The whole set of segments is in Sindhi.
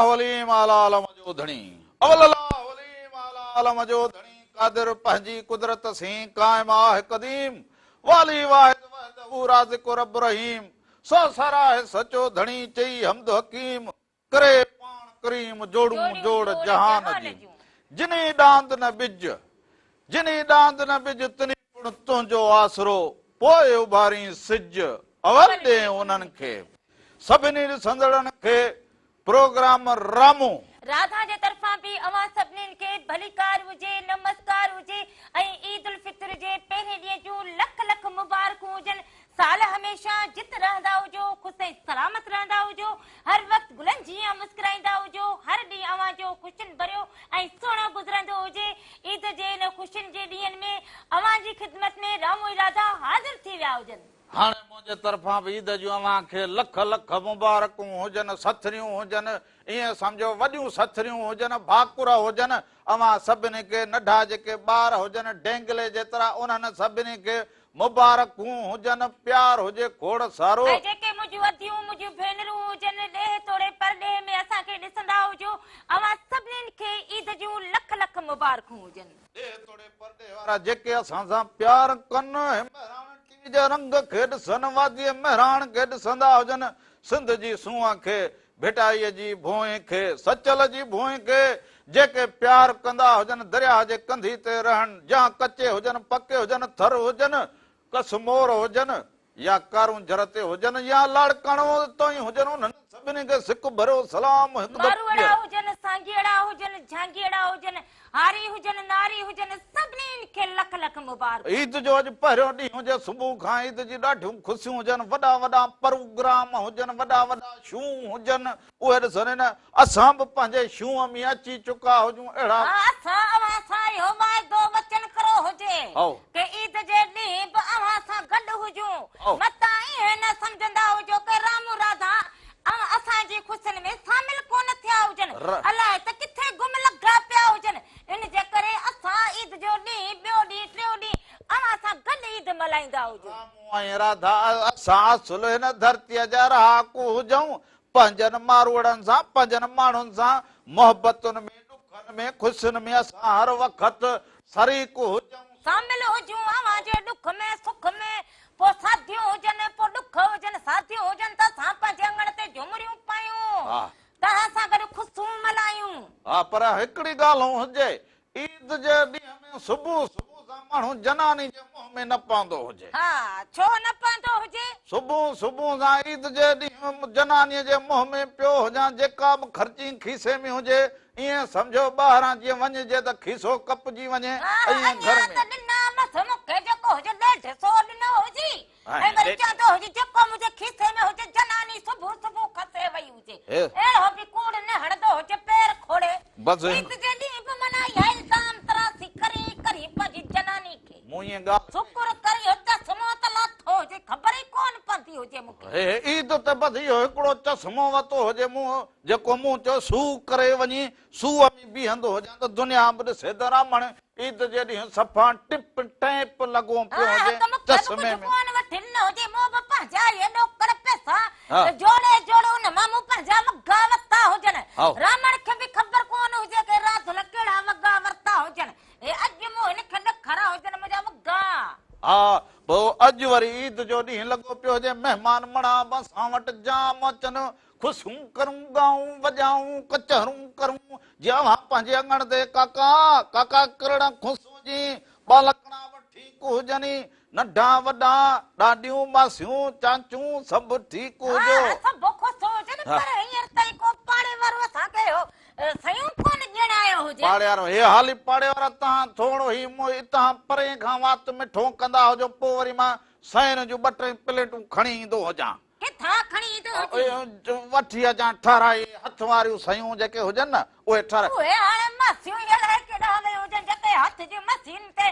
عليم اعليٰ عالم جو ڌڻي. اول الله عليم اعليٰ عالم جو ڌڻي قادر پنهنجي قدرت سين قائم آهه قديم والي واحد وحده رازق رب رحيم سو ساراهه سچو ڌڻي چئي حمد حڪيم ڪري پاڻ ڪريم جوڙون جوڙ جهان جون جني ڏاند نه ٻج جني ڏاند نه ٻج تني پڻ تنهنجو آسرو پوء اڀارين سج اول ڏي انهن کي سڀني ڏسندڙن کي پروگرام رامو. راڌا جي طرفان به اوهان سڀنين کي ڀليڪار هجي، نمسڪار هجي ۽ عيد الفطر جي پهرين ڏينهن جون لک لک مبارڪون هجن. سال هميشه جت رهندا هجو، خوش ۽ سلامت رهندا هجو، هر وقت گلن جيان مسڪرائيندا هجو، هر ڏينهن اوهان جو خوشين ڀريو ۽ سهڻو گذرندو هجي. عيد جي ان خوشين جي ڏينهن ۾ اوهان جي خدمت ۾ رامو ۽ راڌا حاضر ٿي ويا هجن. هاڻي منهنجي طرفان به عيد جون اوهان کي لک لک مبارڪون هجن، سٿريون هجن، ائين سمجهو وڏيون سٿريون هجن، ڀاڪر هجن، اوهان سڀني کي، ننڍا جيڪي ٻار هجن ڊينگلي جيترا انهن سڀني کي مبارڪون هجن، پيار هجي کوڙ سارو. ۽ جيڪي منهنجون اديون، منهنجون ڀينرون هجن، ڏيهه توڙي پرڏيهه ۾ اسان کي ڏسندا هجو، اوهان سڀني کي عيد جون لک لک مبارڪون هجن. ڏيهه توڙي پرڏيهه وارا جيڪي اسان سان پيار ڪن، هي مهراڻ ٽي وي جي رنگ کي ڏسن، واديء مهراڻ کي ڏسندا هجن، سنڌ جي سونهن کي، ڀٽائيء جي ڀونء کي، سچل جي ڀونء کي، جيڪي پيار ڪندا هجن، درياهه جي ڪنڌي تي رهن، يا ڪچي هجن، پڪي هجن، ٿر هجن، ڪسمور هجن، يا ڪارونجهر تي هجن يا لاڙڪاڻو تائين هجن، انهن سڀني کي سڪ ڀريو سلام هڪ دفعو ماروئڙا هجن، سانگيئڙا هجن، جهانگيئڙا هجن، هاري هجن، ناري هجن، سڀني کي لک لک مبارڪون. عيد جو اڄ پهريون ڏينهن هجي، صبح کان عيد جي ڏاڍيون خوشيون هجن، وڏا وڏا پروگرام هجن، وڏا وڏا شو هجن، اهي ڏسن نه اسان به پنهنجي شو ۾ اچي چڪا هجون، اهڙا. ها اسان اوهان سان اهو واعدو وچن ڪرو هجي ڪي عيد جي ڏينهن به اوهان سان گڏ هجون، متان ائين نه سمجهندا هجو ڪي رامو راڌا اوهان اسان جي خوشين ۾ شامل ڪونه ٿيا هجن، الائي ته ڪٿي گم لڳا پيا هجن، ان جي ڪري اسان عيد جو ڏينهن، ٻيو ڏينهن، ٽيون ڏينهن اوهان سان گڏ عيد ملهائيندا هجون. رامو ۽ راڌا اسان اصل هن ڌرتيء جا رهاڪو هجون، پنهنجن ماروئڙن سان، پنهنجن ماڻهن سان محبتن ۾، ڏکن ۾، خوشين ۾ اسان هر وقت شريڪ هجون. شامل هجون اوهان جي ڏک ۾، سک ۾، پوء ساديون هجن، پوء ڏک هجن، ساديون هجن ته اسان پنهنجي اڱڻ تي جهومريون پايون، توهان سان گڏ خوشيون ملهايون. ها پر هڪڙي ڳالهه هجي، عيد جي ڏينهن ۾ صبح صبح سان ماڻهو جناني جي منهن ۾ نه پوندو هجي. ها، ڇو نه پوندو هجي؟ صبح صبح سان عيد جي ڏينهن جنانيء جي منهن ۾ پيو هجان، جيڪا به خرچي کيسي ۾ هجي، ائين سمجهو ٻاهران جيئن وڃجي ته کيسو ڪپجي وڃي، ائين گهر ۾. اڃا ته ڏنا مس مون کي جيڪو هجي ڏيڍ سو ڏنو هجي ۽ وري چوندو هجي جيڪو منهنجي کيسي ۾ هجي جناني صبح صبح کسي وئي هجي. اهڙو به ڪوڙ نه هڻندو هجي پير کوڙي. عيد جي ڏينهن به معنيٰ اها الزام تراشي ڪري ڪري پنهنجي جناني کي. مون ائين ڳالهه. شڪر ڪر اهو چشمو ته لاٿو هجي خبر ئي ڪونه پوندي هجي مون کي. عيد تي بس اهو هڪڙو چشمو وتو هجي مون جيڪو مون چيو سو ڪري وڃي سوء ۾ بيهندو هجان ته دنيا به ڏسي ته رامڻ عيد جي ڏينهن صفا ٽپ ٽيپ لڳو پيو هجي چشمي ۾. ڪونه وٺي ڏنو هجي مون به پنهنجا اهي ڏوڪڙ پئسا جوڙي جوڙي ان مان مون پنهنجا وڳا ورتا هجن. رامڻ کي به خبر ڪونه هجي ڪي راڌل ڪهڙا وڳا ورتا هجن. هي اڄ مون هن کي ڏکارا هجن منهنجا وڳا. ها پوء اڄ وري عيد جو ڏينهن لڳو پيو هجي مهمان مڙا به اسان وٽ جام اچن خوشيون ڪرون، ڳائون، وڄائون، ڪچهرون ڪرون، جي اوهان پنهنجي اڱڻ تي ڪاڪا، ڪاڪا ڪرڙ خوش هجين، ٻالڪڻا به ٺيڪ هجني، ننڍا وڏا، ڏاڏيون، ماسيون، چاچون سڀ ٺيڪ هجو. ها سڀ خوش هجن پر هينئر تائين ڪو پاڙي وارو اسان کي اهو سيون ڪونه ڏيڻ آيو هجي. پاڙي وارو، هي حالي پاڙي وارا تهان ٿورو هي مون اتان پرين کان وات مٺو ڪندا هجو پوء وري مان سين جون ٻه ٽي پليٽون کڻي ايندو هجان. ڪٿان کڻي ايندو هجين؟ وٺي اچان ٺهرائي هٿ واريون سيون جيڪي هجن نه اهي ٺهرائي. اهي هاڻي ماسيون ئي الائي ڪيڏانهن ويون هجن جيڪي هٿ جي مشين تي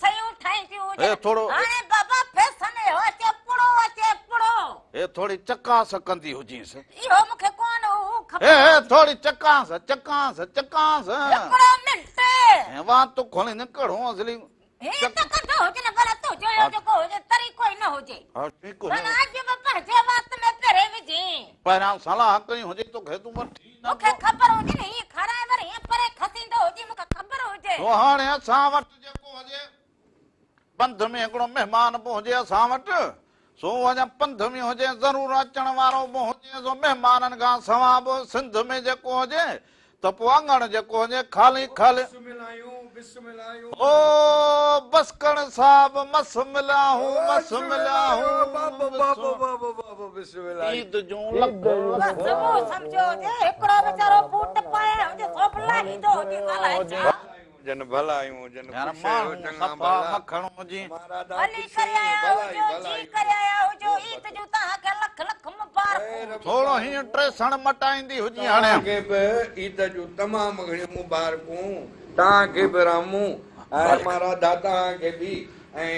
سيون ٺاهينديون هجن. هاڻي بابا فيشن اهو اچي پڙو اچي پڙو. هي ٿوري چڪاس ڪندي هجينس. اهو مون کي ڪونه اهو خبر. هي هي ٿوري چڪاس چڪاس چڪاس. هڪڙو منٽ. هي وات کوليندين ڪهڙو اصلي. هي ته ڪنڌ هجي نه ڀلا تنهنجو اهو جيڪو هجي طريقو ئي نه هجي. ها ٺيڪ هجي. معنيٰ اڄ به پنهنجي وات ۾ پهرين وجهين. پهريان صلاح ڪئي هجي توکي تون وٺي. مون کي خبر هجي نه هيئن کارائي وري هيئن پري کسيندو هجي مون کي خبر هجي. سو هاڻي اسان وٽ جيڪو هجي پنڌ ۾ هڪڙو مهمان به هجي اسان وٽ سو اڃا پنڌ ۾ هجي ضرور اچڻ وارو به هجي سو مهمانن کان سوا به سنڌ ۾ جيڪو هجي ته پوء اڱڻ جيڪو هجي خالي خالي. بس ملايون بس ملايون. او بس ڪڻ صاحب مس مليا هون مس مليا هون. بابو بابو بابو بابو بس ملايون. عيد جون لک لک. بس مون سمجهيو هجي هڪڙو ويچارو بوٽ پائي هجي سو به لاهيندو هجي الائي ڇا. هجن ڀلايون هجن يار خوش رهو ماڻهو چڱا صفا ڀلا مکڻ هجين. مارا دا ڀلي خوش ڪري رهين آيا ڀلائي هجو جي ڀلائي ڪري آيا هجو عيد جون توهان کي لک لک مبارڪون. ٿورو هيئن ٽيسڻ مٽائيندي هجين هاڻي. توهان کي به عيد جون تمام گهڻيون مبارڪون توهان کي به رامون ۽ مارا دا توهان کي به ۽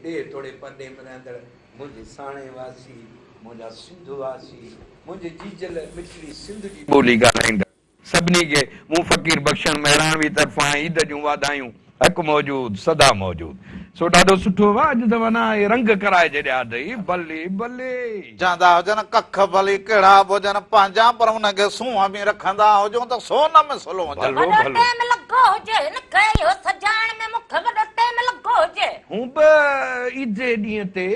ڏيهه توڙي پرڏيهه ۾ رهندڙ منهنجي ساڻيهه واسي منهنجا سنڌ واسي منهنجي جيجل مٺڙي سنڌ جي ٻولي ڳالهائيندڙ سڀني کي مون فقير بخشڻ مهراڻوي طرفان عيد جون واڌايون. حق موجود سدا موجود. سو ڏاڍو سٺو وا اڄ ته معنيٰ اهي رنگ ڪرائي ڇڏيا اٿئي بلي بلي. چوندا هجن ڪک ڀلي ڪهڙا به هجن پنهنجا پر ان کي سونهن به رکندا هجون ته سون ۾ سلو هجن. وڏو ٽيم لڳو هجي هن کي اهو سجائڻ ۾ مون کي وڏو ٽيم لڳو هجي. هون به عيد جي ڏينهن تي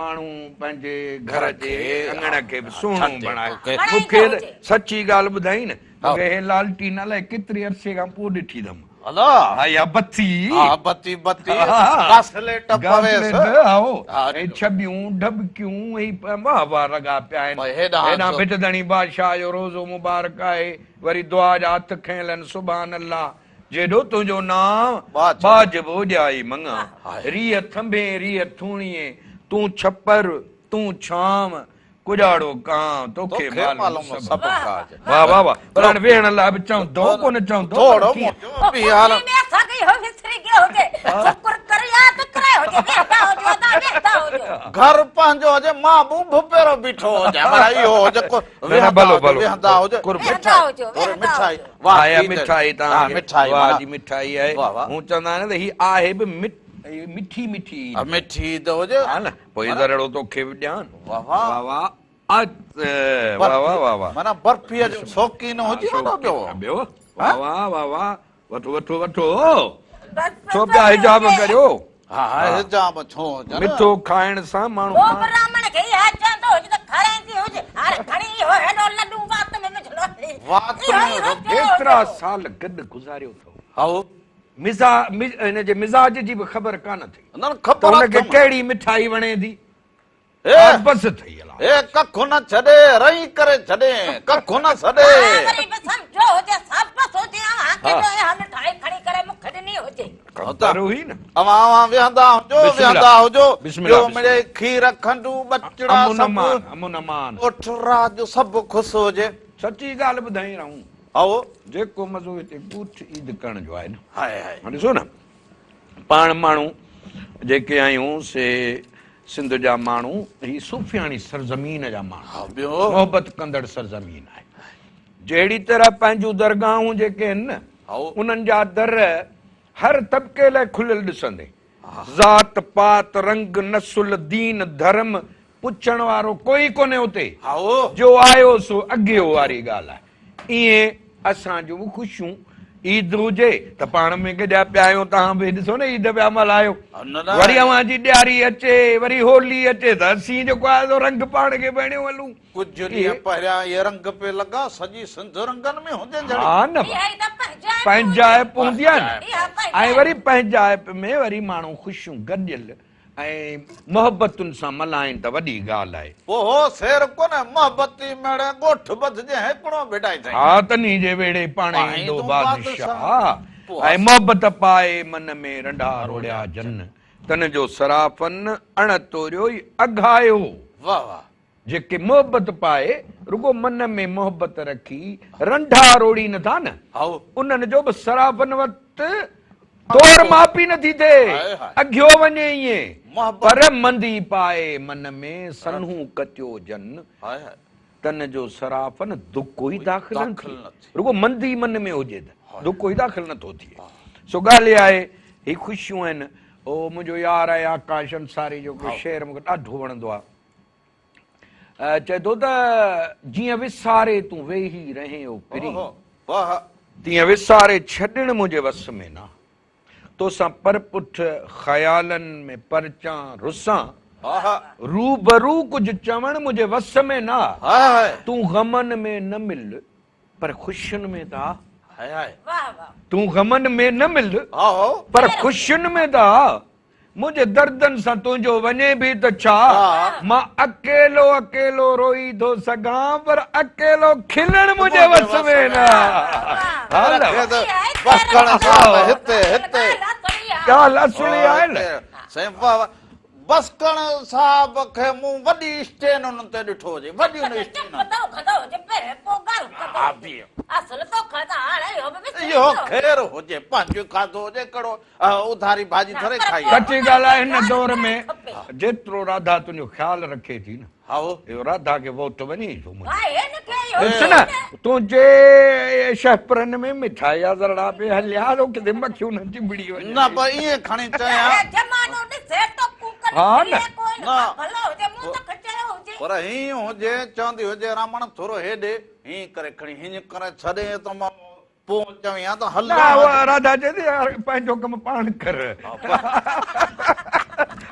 ماڻهو پنهنجي گهر جي اڱڻ کي به سهڻو بڻائي. مون کي ته سچي ڳالهه ٻڌائين نه، مون کي هي لالٽين الائي ڪيتري عرصي کان پوء ڏٺي اٿم. ها اها بتي. ها بتي بتي گاسليٽ پويس. هائو هي ڇٻيون ڍٻڪيون هي واهه واهه لڳا پيا آهن. هيڏانهن ڀٽ ڌڻي بادشاهه جو روضو مبارڪ آهي. وري دعا جا هٿ کنيل آهن سبحان الله. جيڏو تنهنجو نانء، ٻاجهه به اوڏيائي مڱان. ريهه ٿنڀين ريهه ٿوڻيين، تون ڇپر، تون ڇانو، ڪڄاڙو ڪانء، توکي معلوم سڀ ڪاج. واه واه واه پر هاڻي ويهڻ لاء به چوندو ڪونه چوندو پر ڪيئن. گهر پنهنجو هجي مان به اڀ پيرو بيٺو هجان معنيٰ اهو هجي ڪو ويهندا هجو ويهندا هجو مٺائي واهه آيا مٺائي توهان کي واهه جي مٺائي آهي هو چوندا آهن ته هي آهي به مٺي مٺي عيد مٺي عيد هجي ها نه پوء ذرڙو توکي به ڏيان واه واه واه واه واه واه معنيٰ برفيء جو شوقين هجي وڏو ٻيو ٻيو واه واه واه واه وٺو وٺو وٺو ڇو پيا حجاب ڪريو ها ها حجاب ڇو هجن مٺو کائڻ سان ماڻهو پوء به راهمڻ کي اها چوندو هجي ته کارائيندي هجي هاڻي کڻي اهو هيڏو لڏون وات ۾ وجهندو هلي وات ۾ ايترا سال گڏ گذاريو اٿو هائو مزا هن جي مزاج جي به خبر ڪانه اٿئي نه خبر ته هن کي ڪهڙي مٺائي وڻي ٿي اي بس ٿئي الا. اي ڪک نه ڇڏي رئي ڪري ڇڏي ڪک نه سڏي. ها وري به سمجهو هجي سابس هجي اوهان کي جو اها مٺائي کڻي ڪري مون کي ڏني هجي. خبر هئي نه. اوهان اوهان ويهندا هجو ويهندا هجو ٻيو مڙئي کير کنڊون ٻچڙا امن سڀ امان امن امان. ڳوٺ راڄ سڀ خوش هجي. سچي ڳالهه ٻڌائين رهون. هائو. جيڪو مزو هتي ڳوٺ عيد ڪرڻ جو آهي نه. هائي هائي. ڏسو نه پاڻ ماڻهو جيڪي آهيون سي سنڌ جا ماڻهو هي صوفياڻي سرزمين جا ماڻهو محبت ڪندڙ سرزمين آهي جهڙي طرح پنهنجون درگاهون جيڪي آهن نه انهن جا در هر طبقي لاء کليل ڏسندي ذات پات رنگ نسل دين ڌرم پڇڻ وارو ڪوئي ڪونهي اتي جو آيو سو اگهيو واري ڳالهه آهي ائين اسان جون به خوشيون عيد هجي ته پاڻ ۾ گڏيا پيا آهيون توهان به ڏسو نه عيد پيا ملهايو وري اوهان جي ڏياري اچي وري هولي اچي ته اسين جيڪو آهي سو رنگ پاڻ کي بڻيو هلون. ڪجهه ڏينهن پهريان اهي رنگ پئي لڳا سڄي سنڌ رنگن ۾ هجي جھڙي. ها نه پنهنجائپ هوندي آهي نه ۽ وري پنهنجائپ ۾ وري ماڻهو خوشيون گڏيل ۽ محبتن سان ملهائين ته وڏي ڳالهه آهي. پوء هو سير ڪونه محبتي ميڙي ڳوٺ ٻڌجي هيڪڙو ڀيٽائي ٿئي. ها تنهي جي ويڙهي پاڻ ايندو بادشاهه ۽ محبت پائي من ۾ رنڍا روڙيا جن تن جو صرافن اڻ توريو ئي اگهايو. واه واه. جيڪي محبت پائي رڳو من ۾ محبت رکي رنڍا روڙين ٿا نه انهن جو به صرافن وٽ تور ماپي نٿي ٿئي اگهيو وڃي ائين پر مندي پائي من ۾ سنهون ڪتيو جن تن جو صرافن دڪو ئي داخل نه ٿئي رڳو مندي من ۾ هجي ته دڪو ئي داخل نٿو ٿئي سو ڳالهه اها آهي هي خوشيون آهن او منهنجو يار آهي آڪاش انصاري جو هڪڙو شعر مونکي ڏاڍو وڻندو آهي. چئي ٿو ته جيئن وساري تون ويهي رهين او پرين. تيئن وساري ڇڏڻ منهنجي وس ۾ نه. توسان پرپٺ خيالن ۾ پرچان رسان. روبرو ڪجهه چوڻ منهنجي وس ۾ نه. تون غمن ۾ نه مل پر خوشين ۾ ته آ. تون غمن ۾ نه مل پر خوشين ۾ ته آ. منهنجي دردن سان تنهنجو وڃي به ته ڇا؟ مان اڪيلو اڪيلو روئي ٿو سگهان پر اڪيلو کلڻ منهنجي وس ۾ نه ڳالهه اصلي آهي نه. بسڪڻ صاحب کي مون وڏي اسٽينن تي ڏٺو هجي وڏين اسٽينن اهو خير هجي پنهنجو کاڌو هجي ڪهڙو اڌاري ڀاڄي ٿوري کائي آهي. سچي ڳالهه آهي هن دور ۾ جيترو راڌا تنهنجو خيال رکي ٿي نه اهو راڌا کي ووٽ وڃي ئي ٿو منهنجو. ڏس نه تنهنجي شهپرن ۾ مٺائي جا ذرڙا پئي هليا سو ڪٿي مکيون نه چنبڙي وڃن. نه پر ائين کڻي چيان. ها نه. پر هيئن هجي چوندي هجي رامڻ ٿورو هيڏي هيئن ڪري کڻي هيئن ڪري ڇڏي ته مان پوء چوين ها ته هل. نه اها راڌا چئي ٿي يار پنهنجو ڪم پاڻ ڪر.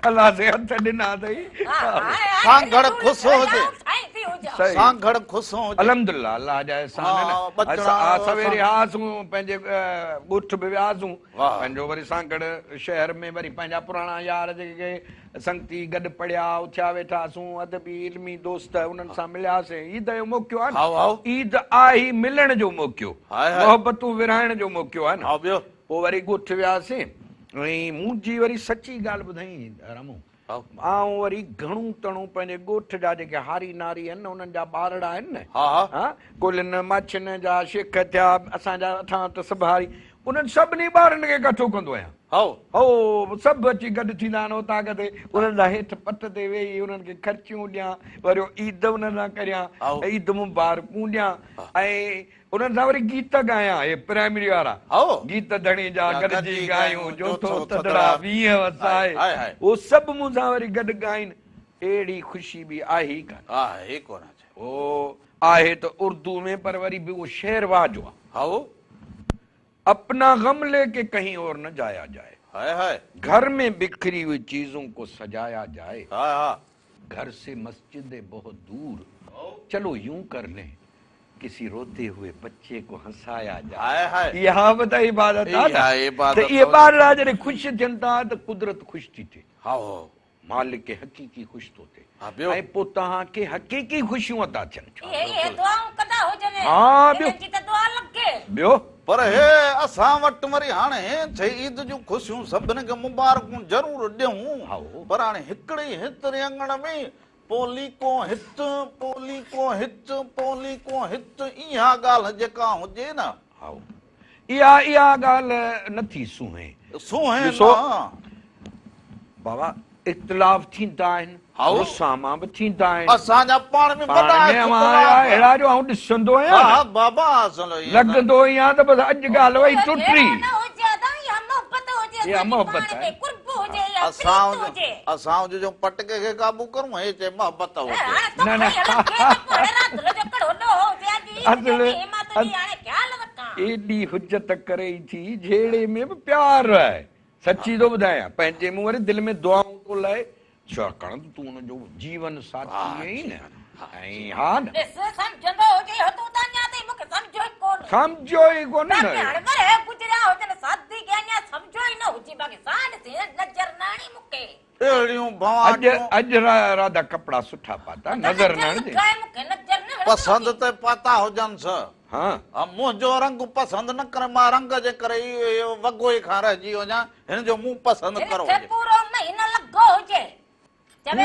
الله سائين هٿ ڏنا اٿئي. سانگهڙ خوش هجي. سانگهڙ خوش هجي. الحمدلله الله جا احسان آهن. سويري آياسون پنهنجي ڳوٺ به وياسون. پنهنجو وري سانگهڙ شهر ۾ وري پنهنجا پراڻا يار جيڪي سنگتي گڏ پڙهيا، اٿيا ويٺاسون، ادبي علمي دوست انهن سان ملياسين، عيد جو موقعو آهي نه، عيد آهي ملڻ جو موقعو، محبتون ورهائڻ جو موقعو آهي نه، پوء وري ڳوٺ وياسين ۽ منهنجي وري سچي ڳالهه ٻڌائين رامو، آئون وري گهڻو تڻو پنهنجي ڳوٺ جا جيڪي هاري ناري آهن نه انهن جا ٻارڙا آهن نه، ڪولهين ماڇين جا شيخ ٿيا، اسان جا اٺان ته سڀ هاري، انهن سڀني ٻارن کي ڪٺو ڪندو آهيان. هائو. هو سڀ اچي گڏ ٿيندا آهن اوطاق تي، انهن سان هيٺ پٽ تي ويهي انهن کي خرچيون ڏيان، وريو عيد انهن سان ڪريان، عيد مبارڪون ڏيان ۽ انهن سان وري گيت ڳايان، هي پرائمري وارا گيت ڌڻي جا گڏجي ڳايون، جو ٿو ٿڌڙا مينهن وسائي، هو سڀ مون سان وري گڏ ڳائين، اهڙي خوشي ٻي آهي ئي ڪانه. آهي ئي ڪونه. هو آهي ته اردو ۾ پر وري به اهو شعر واهه جو آهي. هائو. اپنا غم لي ڪي ڪهين اور نه جايا جائي. هائي هائي. گهر ۾ بکري هوئي چيزون ڪو سجايا جائي. هائي ها. گهر سي مسجد بهت دور چلو يون ڪر لين ڪسي روتي هوئي بچي ڪو هنسايا جائي. هائي هائي. اها به ته عبادت آهي نه ته اهي ٻارڙا جڏهن خوش ٿين ٿا ته قدرت خوش ٿي ٿئي. هائو. مالڪ حقيقي خوش ٿو ٿئي ۽ پوء توهان کي حقيقي خوشيون عطا ٿين ٿيون. اهي اهي دعائون ڪندا هجن ها ٻيو انهن جي ته دعا لڳي. ٻيو. پر هي اسان وٽ وري هاڻي ٿئي عيد جون خوشيون سڀني کي مبارڪون ضرور ڏيون پر هاڻي هڪڙي ئي هيتري اڱڻ ۾ پوء ليڪو هت پوء ليڪو هت پوء ليڪو هت اها ڳالهه جيڪا هجي نه. هائو اها اها ڳالهه نه ٿي سونهين. سونهين نه. بابا اختلاف ٿيندا آهن، رساما به ٿيندا آهن. اسان جا پاڻ ۾ وڏا اختلاف. اهڙا جو آئون ڏسندو آهيان نه. بابا اصل ائين نه. لڳندو ائين آهي ته بس اڄ ڳالهه وئي ٽٽي. اها محبت آهي. اسان هجي جو پٽڪي کي قابو ڪرون هي چئي محبت هجي. نه نه. اصل ايڏي حجت ڪري ٿي جهيڙي ۾ به پيار آهي. سچي ٿو ٻڌايان، پنهنجي مون وري دل ۾ دعائون تو لاء، ڇاڪاڻ ته تون ان جو جيون ساٿي آهين نه، ۽ ها نه. ڏس، سمجهندو هجين ها تون ته اڃا تائين مون کي سمجهيو ئي ڪونه. سمجهيو ئي ڪونه نه. باقي هاڻي ورهيه گذريا هجن، سادي کي اڃا سمجهيو ئي نه هجي، باقي سانڍ سين نظر نه آڻي مون کي. اهڙيون ڀنواٽيون. اڄ راڌا ڪپڙا سٺا پاتا، نظر نه هڻجي. پسند ته پاتا هجنس. ها. منهنجو رنگ پسند نه ڪري، مان رنگ جي ڪري ئي وڳو ئي کان رهجي وڃان، هن جو منهن پسند ڪرو هن کي هجي. پورو مهينو لڳو هجي. چوي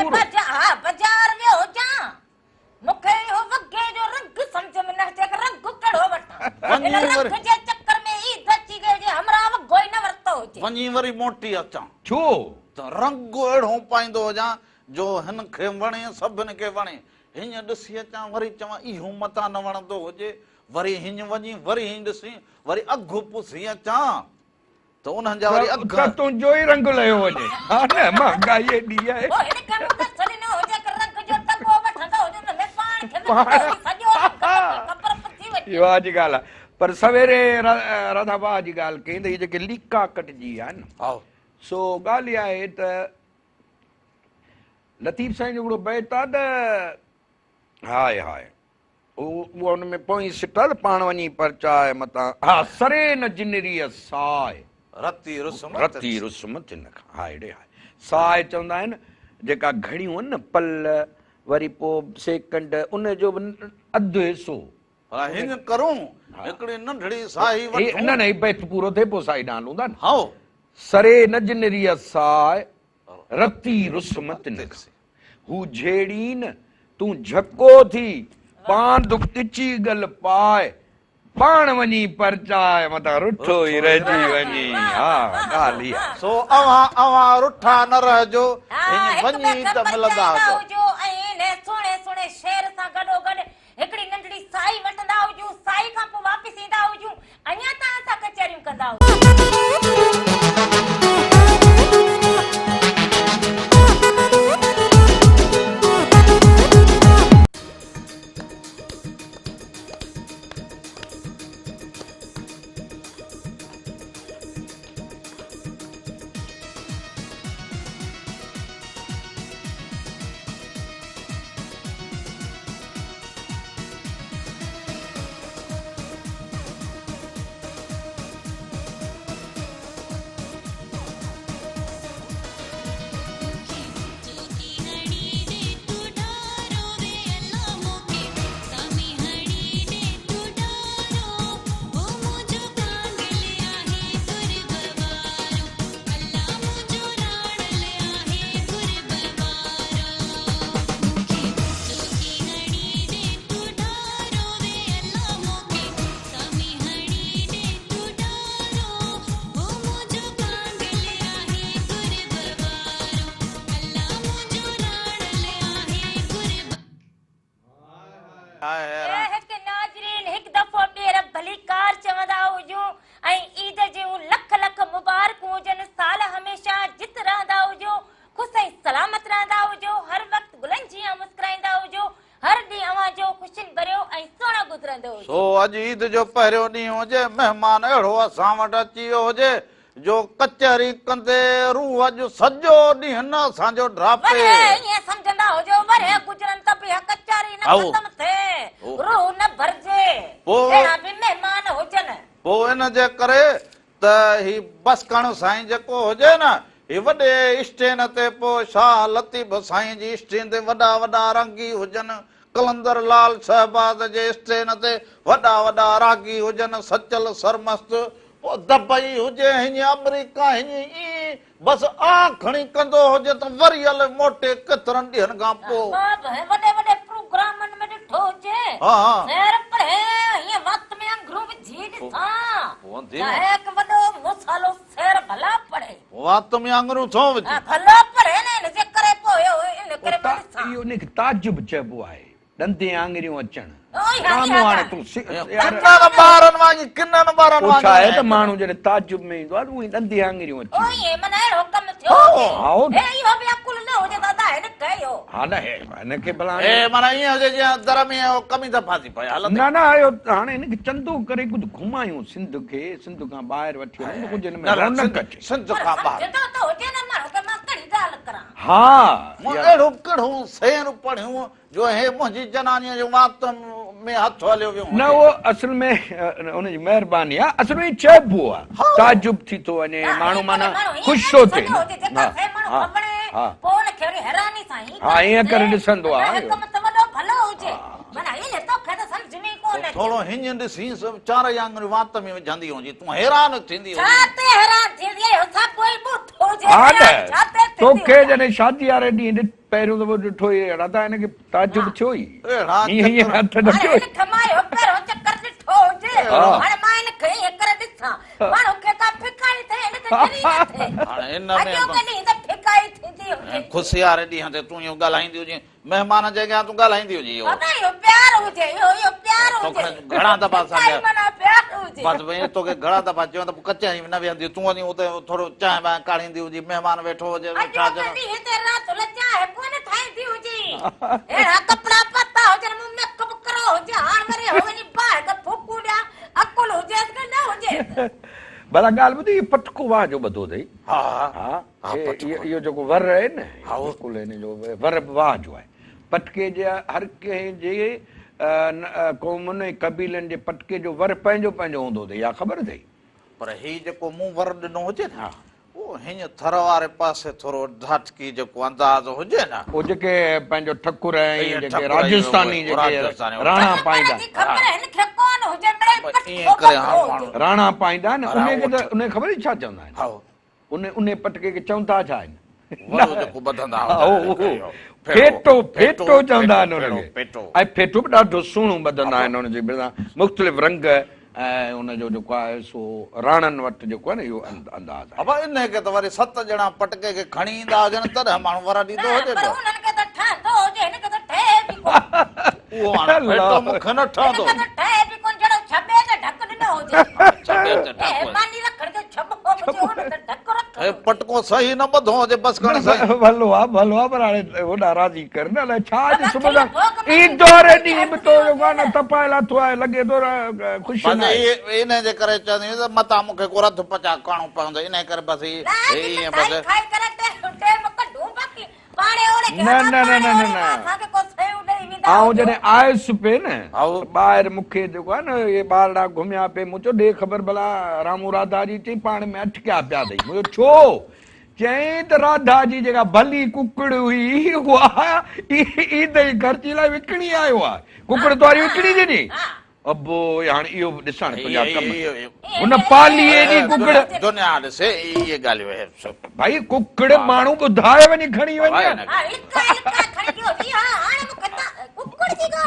ها بازار ويو هجان، مون کي اهو وڳي جو رنگ سمجهه ۾ نه اچي ته رنگ ڪهڙو وٺان. هن رنگ جي چڪر ۾ عيد اچي گئي هجي، همراهه وڳو ئي نه ورتو هجي. وڃي وري موٽي اچان. ڇو؟ ته رنگ اهڙو پائيندو هجان جو هن کي وڻي، سڀن کي وڻي. هينئن ڏسي اچان، وري چوان اهو متان نه وڻندو هجي، وري هينئن وڃي، وري هينئن ڏسي، وري اگهه پسي اچان ته انهن جا وري اگهه. ته تنهنجو ئي رنگ لهيو وڃي. ها نه، مهانگائي ايڏي آهي. پوء هن کي مون ڏس ڏنو هجي ته رنگ جو دٻو وٺندو هجي، ان ۾ سڄو خبر پئجي وڃي. اها جي ڳالهه آهي. پر سويري راڌا واهه جي ڳالهه ڪئي ته هي جيڪي ليڪا ڪٽجي ويا آهن نه، سو ڳالهه اها آهي ته لطيف سائين جو هڪڙو بيت آهي ته هاء هاء اهو ان ۾ پوئين سٽ آهي ته پاڻ وڃي پرچاء متان ها سري نه جنريء ساء. رتي رسم رتي رسم تن کان هاء ڙي هاء. ساء چوندا آهن جيڪا گهڙيون آهن نه پل وري پوء سيڪنڊ ان جو به اڌ حصو. ڀلا هيئن ڪرون هڪڙي ننڍڙي ساهي وٺون. نه نه هي بيت پورو ٿئي پوء ساهي ڏانهن هلون ٿا نه. هائو. سري نه جنريء ساء رتي رسم تن کان. هو جهيڙين، تون جهڪو ٿي، پاند ڳچي ڳل پاء، پاڻ وڃي پرچاء، متان رٺو ئي رهجي وڃين. ها ڳالهه اها. سو اوهان اوهان رٺا نه رهجو، هيئن هڪ وڃي ٻئي کي ته ملندا پرچائيندا هجو. هجو ۽ انهي سهڻي سهڻي شعر سان گڏوگڏ هڪڙي ننڍڙي سائي وٺندا هجون، سائي کان پوء واپس ايندا هجون، اڃا توهان سان ڪچهريون ڪندا هجون. هڪ ناظرين هڪ دفعو ٻيهر ڀليڪار چوندا هجون ۽ عيد جون لک لک مبارڪون هجن سال هميشه جت رهندا هجو خوش ۽ سلامت رهندا هجو هر وقت گلن جيان مسڪرائيندا هجو هر ڏينهن اوهان جو خوشين ڀريو ۽ سهڻو گذرندو هجي. سو اڄ عيد جو پهريون ڏينهن هجي مهمان اهڙو اسان وٽ اچي ويو هجي جو ڪچهري ڪندي روح اڄ سڄو ڏينهن نه اسان جو ڊاپي. ورهيه ائين سمجهندا هجو، ورهيه گذرن ته به اها ڪچهري نه ختم ٿئي، روح نه ڀرجي، اهڙا به مهمان هجن. پوء ان جي ڪري ته هي بسڪڻ سائين جيڪو هجي نه، هي وڏي اسٽين تي پوء شاهه لطيف سائين جي اسٽين تي وڏا وڏا رنگي هجن، قلندر لال شهباز جي اسٽين تي وڏا وڏا راڳي هجن، سچل سرمست پوء دبئي هجي هڃ آمريڪا هڃ ائين بس آ کڻي ڪندو هجي ته وري هلي موٽي ڪيترن ڏينهن کان پوء. مان به وڏي وڏي پروگرامن ۾ ڏٺو هجي سير پڙهي هيئن وات ۾ آڱرون وجهي ڏسان ته هڪ وڏو مصالحو سير ڀلا پڙهي. وات ۾ آڱريون ڇو وجهي؟ ڀلا پڙهي نه ان جي ڪري پوء ان ڪري مان ڏسان. اهو ان کي تعجب چئبو آهي. ڏندين آڱريون اچڻ. ڪانو هاڻي تون يار. ڪنن ٻارن وانگي ڪنن ٻارن وانگي. پوء ڇا آهي ته ماڻهو جڏهن تعجب ۾ ايندو آهي ته اهي ڏندين آڱريون اچي وينديون. اهي معنيٰ اهڙو ڪم ٿيو هجي. هي اهو به عقل نه هجي ته ادا هن ڪيو. ها نه هي هن کي ڀلا هاڻي. هي معنيٰ ائين هجي جيئن در ۾ اهو ڪمي ته ڦاسي پئي هلندي. نه نه اهو هاڻي هن کي چندو ڪري ڪجهه گهمايون سنڌ کي سنڌ کان ٻاهر وٺي وڃون ته ڪجهه هن ۾ رونق اچي. سنڌ کان ٻاهر. پر سمجهندو ته هجي نه ماڻهو ته مان ڪهڙي ڳالهه ڪران. ها. مون اهڙو ڪهڙو سير پڙهيو جو هي منهنجي جنانيء جي وات ۾ هٿ هليو ويو هجي. نه اهو اصل ۾ ان جي مهرباني آهي. اصل ۾ چئبو آهي. تعجب ٿي ٿو وڃي ماڻهو معنيٰ خوش ٿو ٿئي. ها ها ها ائين ڪري ڏسندو آهي. ٿورو هينئن ڏسينس، چارئي آڱريون وات ۾ وجهندي هجي، تون حيران ٿيندي هجين. ها نه، توکي جڏهن شادي واري ڏينهن پهريون دفعو ڏٺو ئي اهڙا ته هن کي تعجب ٿيو ئي. هيئن هيئن هٿ نه ٿيو ئي. هاڻي ان ۾ به خوشي واري ڏينهن تي تون اهو ڳالهائيندي هجين. مهمان جي اڳيان تون ڳالهائيندي هجين اهو. بابا اهو پيار هجي اهو اهو پيار هجي. توکي گهڻا دفعا سمجهايو. معنيٰ پيار هجي. بس ڀئي توکي گهڻا دفعا چيو ته پوء ڪچهري ۾ نه ويهندي تون وڃي اتي ٿورو چانهه بانهه ڪاڙهيندي هجي مهمان ويٺو هجي ڇا چوندو. اڄوڪي ڏينهن تي رات لاء چانهه ڪونه ٺاهيندي هجي. اهڙا ڪپڙا پاتا هجن مون ميڪ هجي هاڻ وري هو وڃي باهه کي ڦوڪون ڏيان عقل هجيس ڪي نه هجيس. ڀلا ڳالهه ٻڌ اهو پٽڪو واهه جو ٻڌو اٿئي؟ ها ها ها اهو جيڪو ور آهي نه بلڪل هن جو ور به واهه جو آهي. پٽڪي جي هر ڪنهن جي قومن ۽ قبيلن جي پٽڪي جو ور پنهنجو پنهنجو هوندو اٿئي اها خبر اٿئي؟ پر هي جيڪو مون ور ڏنو هجي نه اهو هينئن ٿر واري پاسي ٿورو ڍاٽڪي جيڪو انداز هجي نه. اهو جيڪي پنهنجو ٺڪر ۽ جيڪي راجستاني جيڪي راڻا پائيندا راڻا پائيندا آهن انهي کي ته انهي خبر ڇا چوندا آهن ان انهي پٽڪي کي چوندا ڇا آهن؟ وڏو جيڪو ٻڌندا هجن ڦيٽو ڦيٽو چوندا آهن ان کي ۽ ڦيٽو به ڏاڍو سهڻو ٻڌندا آهن ان جي مختلف رنگ ۽ ان جو جيڪو آهي سو راڻن وٽ جيڪو آهي نه اهو انداز آهي. ابا انهي کي ته وري ست ڄڻا پٽڪي کي کڻي ايندا هجن تڏهن ماڻهو ور ڏيندو هجي پيو. پر انهن کي ته ٺهندو هجي هن کي ته ٺهي به ڪونه. اهو هاڻي ڦيٽو مون کي نه ٺهندو. هن کي ته ٺهي به ڪونه جهڙو ڇٻي تي ڍڪ ڏنو هجي. ڇٻي تي ڍڪ. اهي ماني رکڻ جو ڇٻو هجي ان تي ڍڪ رکڻ هي پٽڪو صحيح نه ٻڌو هجي بس کڻ سائين. ڀلو آ ڀلو آ پر هاڻي هوڏانهن راضي ڪر نه الائي ڇا اڄ صبح سان عيد واري ڏينهن به تو جيڪو آ نه تپائي لاٿو آهي لڳي ٿو خوش نه آهي. انهي جي ڪري چوندي هئي ته متان مون کي ڪو رڌ پچاء ڪرڻو پوندو انهي ڪري بس هي ائين بس. نه نه نه نه نه آئون جڏهن آيس پئي نه ته ٻاهر مون کي جيڪو آهي نه اهي ٻارڙا گهميا پئي مون چيو ڏي خبر ڀلا رامو راڌا جي چئي پاڻ ۾ اٽڪيا پيا اٿئي مون چيو ڇو چيائين ته راڌا جي جيڪا ڀلي ڪڪڙ هئي اها عيد جي خرچي لاء وڪڻي آيو آهي ڪڪڙ توهاري وڪڻي ڏني ابو هاڻي اهو به ڏسان تنهنجا ڪم. هن پالي ايڏي ڪڪڙ. دنيا ڏسي اهي ڳالهيون سڀ. ڀائي ڪڪڙ ماڻهو ٻڌائي وڃي کڻي وڃي.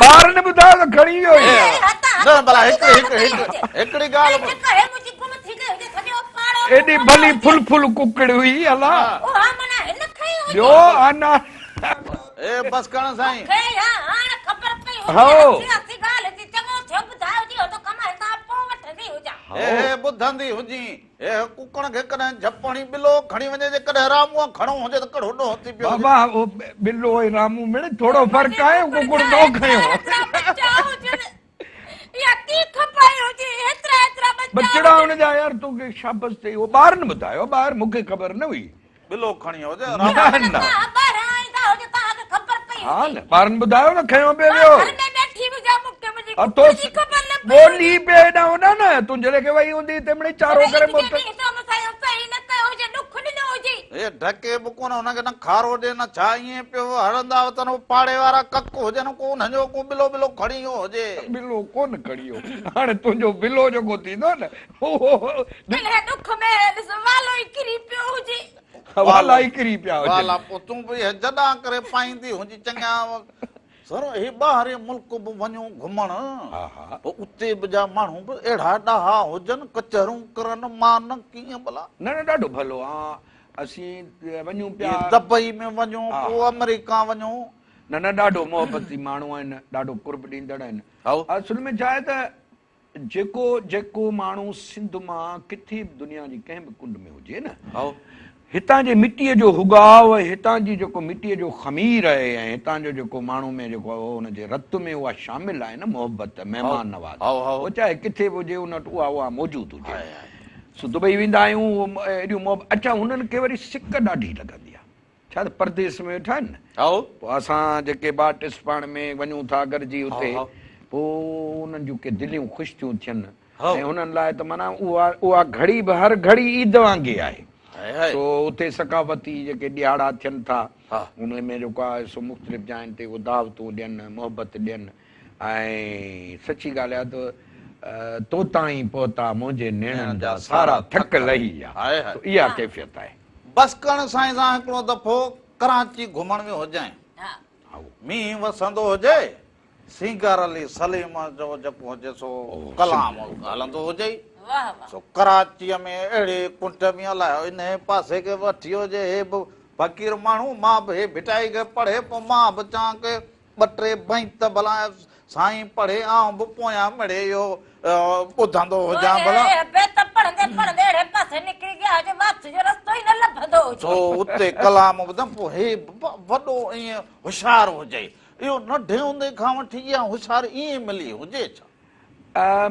ٻارن ٻڌايو ته کڻي ويو هي. نه ڀلا هڪڙي هڪڙي هڪڙي ڳالهه ٻڌ. ايڏي ڀلي ڦل ڦل ڪڪڙ هئي الا. ٻيو آنا. اي بس ڪرڻ سائين. هائو. اي ٻڌندي هجين. اي ڪڪڙ کي ڪڏهن جهپ هڻي ٻلو کڻي وڃي جي ڪڏهن راموء کڻو هجي ته ڪهڙو ڏوهه ٿي پيو هجي. بابا اهو ٻلو ۽ رامو ۾ ٿورو فرق آهي ڪڪڙ تو کنيو. ٻچڙا ان جا يار توکي شابس ٿئي اهو ٻارن ٻڌايو ٻاهر مون کي خبر نه هئي. ٻلو کڻي هجي نه نه ها نه ٻارن ٻڌايو نه کنيو پئي ويو تو ٻولي پئي هيڏانهن هوڏانهن نه تون جڏهن کي وئي هوندي تنهن مڙئي چارو ڪري موٽ هي ڍڪي به ڪونه هن کي نه کارو ڏي نه ڇا ائين پيو هڙندا وتن هو پاڙي وارا ڪڪ هجن ڪو انهن جو ڪو ٻلو ٻلو کڻي ويو هجي ٻلو ڪونه کڻي ويو هاڻي تنهنجو ٻلو جيڪو ٿيندو نه انهيء ڏک ۾ ڏس والو ئي ڪري پيو هجي. والا ئي ڪري پيا هجن. والا پوء تون به اهي جڏا ڪري پائيندي هجين چڱا سر هي ٻاهرين ملڪ به وڃون گهمڻ پوء اتي به جا ماڻهو به اهڙا ڏاها هجن ڪچهرون ڪرن مان ڪيئن ڀلا. نه نه ڏاڍو ڀلو آ اسين وڃون پيا. دبئي ۾ وڃون پوء آمريڪا وڃون. نه نه ڏاڍو محبتي ماڻهو آهن ڏاڍو قرب ڏيندڙ آهن اصل ۾ ڇا آهي ته جيڪو جيڪو ماڻهو سنڌ مان ڪٿي به دنيا جي ڪنهن به ڪنڊ ۾ هجي نه هتان جي مٽيء جو هڳاء ۽ هتان جي جيڪو مٽيء جو خمير آهي ۽ هتان جو جيڪو ماڻهو ۾ جيڪو آهي ان جي رت ۾ اها شامل آهي نه محبت مهمان نواز اهو چاهي ڪٿي به هجي ان وٽ اها اها موجود هجي سو دبئي ويندا آهيون ايڏيون محبت اڇا هنن کي وري سڪ ڏاڍي لڳندي آهي ڇا ته پرديس ۾ ويٺا آهن نه. پوء اسان جيڪي ٻاٽس پاڻ ۾ وڃون ٿا گڏجي اتي پوء انهن جون ڪي دليون خوش ٿيون ٿين ۽ انهن لاء ته معنيٰ اها اها گهڙي به هر گهڙي عيد وانگي آهي. سو اتي ثقافتي جيڪي ڏهاڙا ٿين ٿا ان ۾ جيڪو آهي سو مختلف جاين تي اهي دعوتون ڏين محبت ڏين ۽ سچي ڳالهه آهي ته تو تائين پهتا منهنجي نيڻن جا سارا ٿڪ لهي ويا سو اها ڪيفيت آهي. بس ڪرڻ سائين سان هڪڙو دفعو ڪراچي گهمڻ ويو هجين مينهن وسندو هجي سينگار علي سليم جو جيڪو هجي سو ڪلام هلندو هجي سو ڪراچيء ۾ اهڙي ڪنڊ ۾ الائي انهي پاسي کي وٺي هجي هي به فقير ماڻهو مان به هي ڀٽائي کي پڙهي پوء مان به چان ڪي ٻه ٽي بيت ڀلا سائين پڙهي آئون به پويان مڙي اهو ٻڌندو هجان ڀلا. اهي بيت پڙهندي پڙهندي اهڙي پاسي نڪري ويا جو واپسي جو رستو ئي نه لڀندو هجي. سو اتي ڪلام ٻڌم پوء هي به وڏو ائين هوشيار هجي. اهو ننڍي هوندي کان وٺي اها هوشياري ائين ملي هجي ڇا؟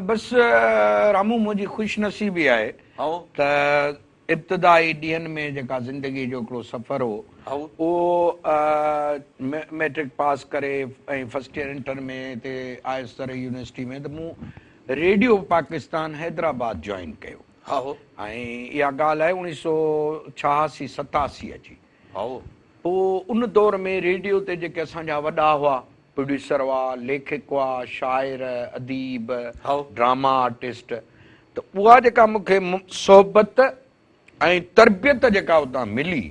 بس رامو منهنجي خوش نصيبي آهي ته ابتدائي ڏينهن ۾ جيڪا زندگي جو هڪڙو سفر هو اهو مئٽرڪ پاس ڪري ۽ فرسٽ ايئر انٽر ۾ هتي آيس زرعي يونيورسٽي ۾ ته مون ريڊيو پاڪستان حيدرآباد جوائن ڪيو ۽ اها ڳالهه آهي اوڻيهه سو ڇهاسي ستاسي جي. پوء ان دور ۾ ريڊيو تي جيڪي اسان جا وڏا هئا، پروڊيوسر هئا، ليکڪ هئا، شاعر، اديب، ڊراما آرٽسٽ ته اها جيڪا مون کي صحبت ۽ تربيت جيڪا اتان ملي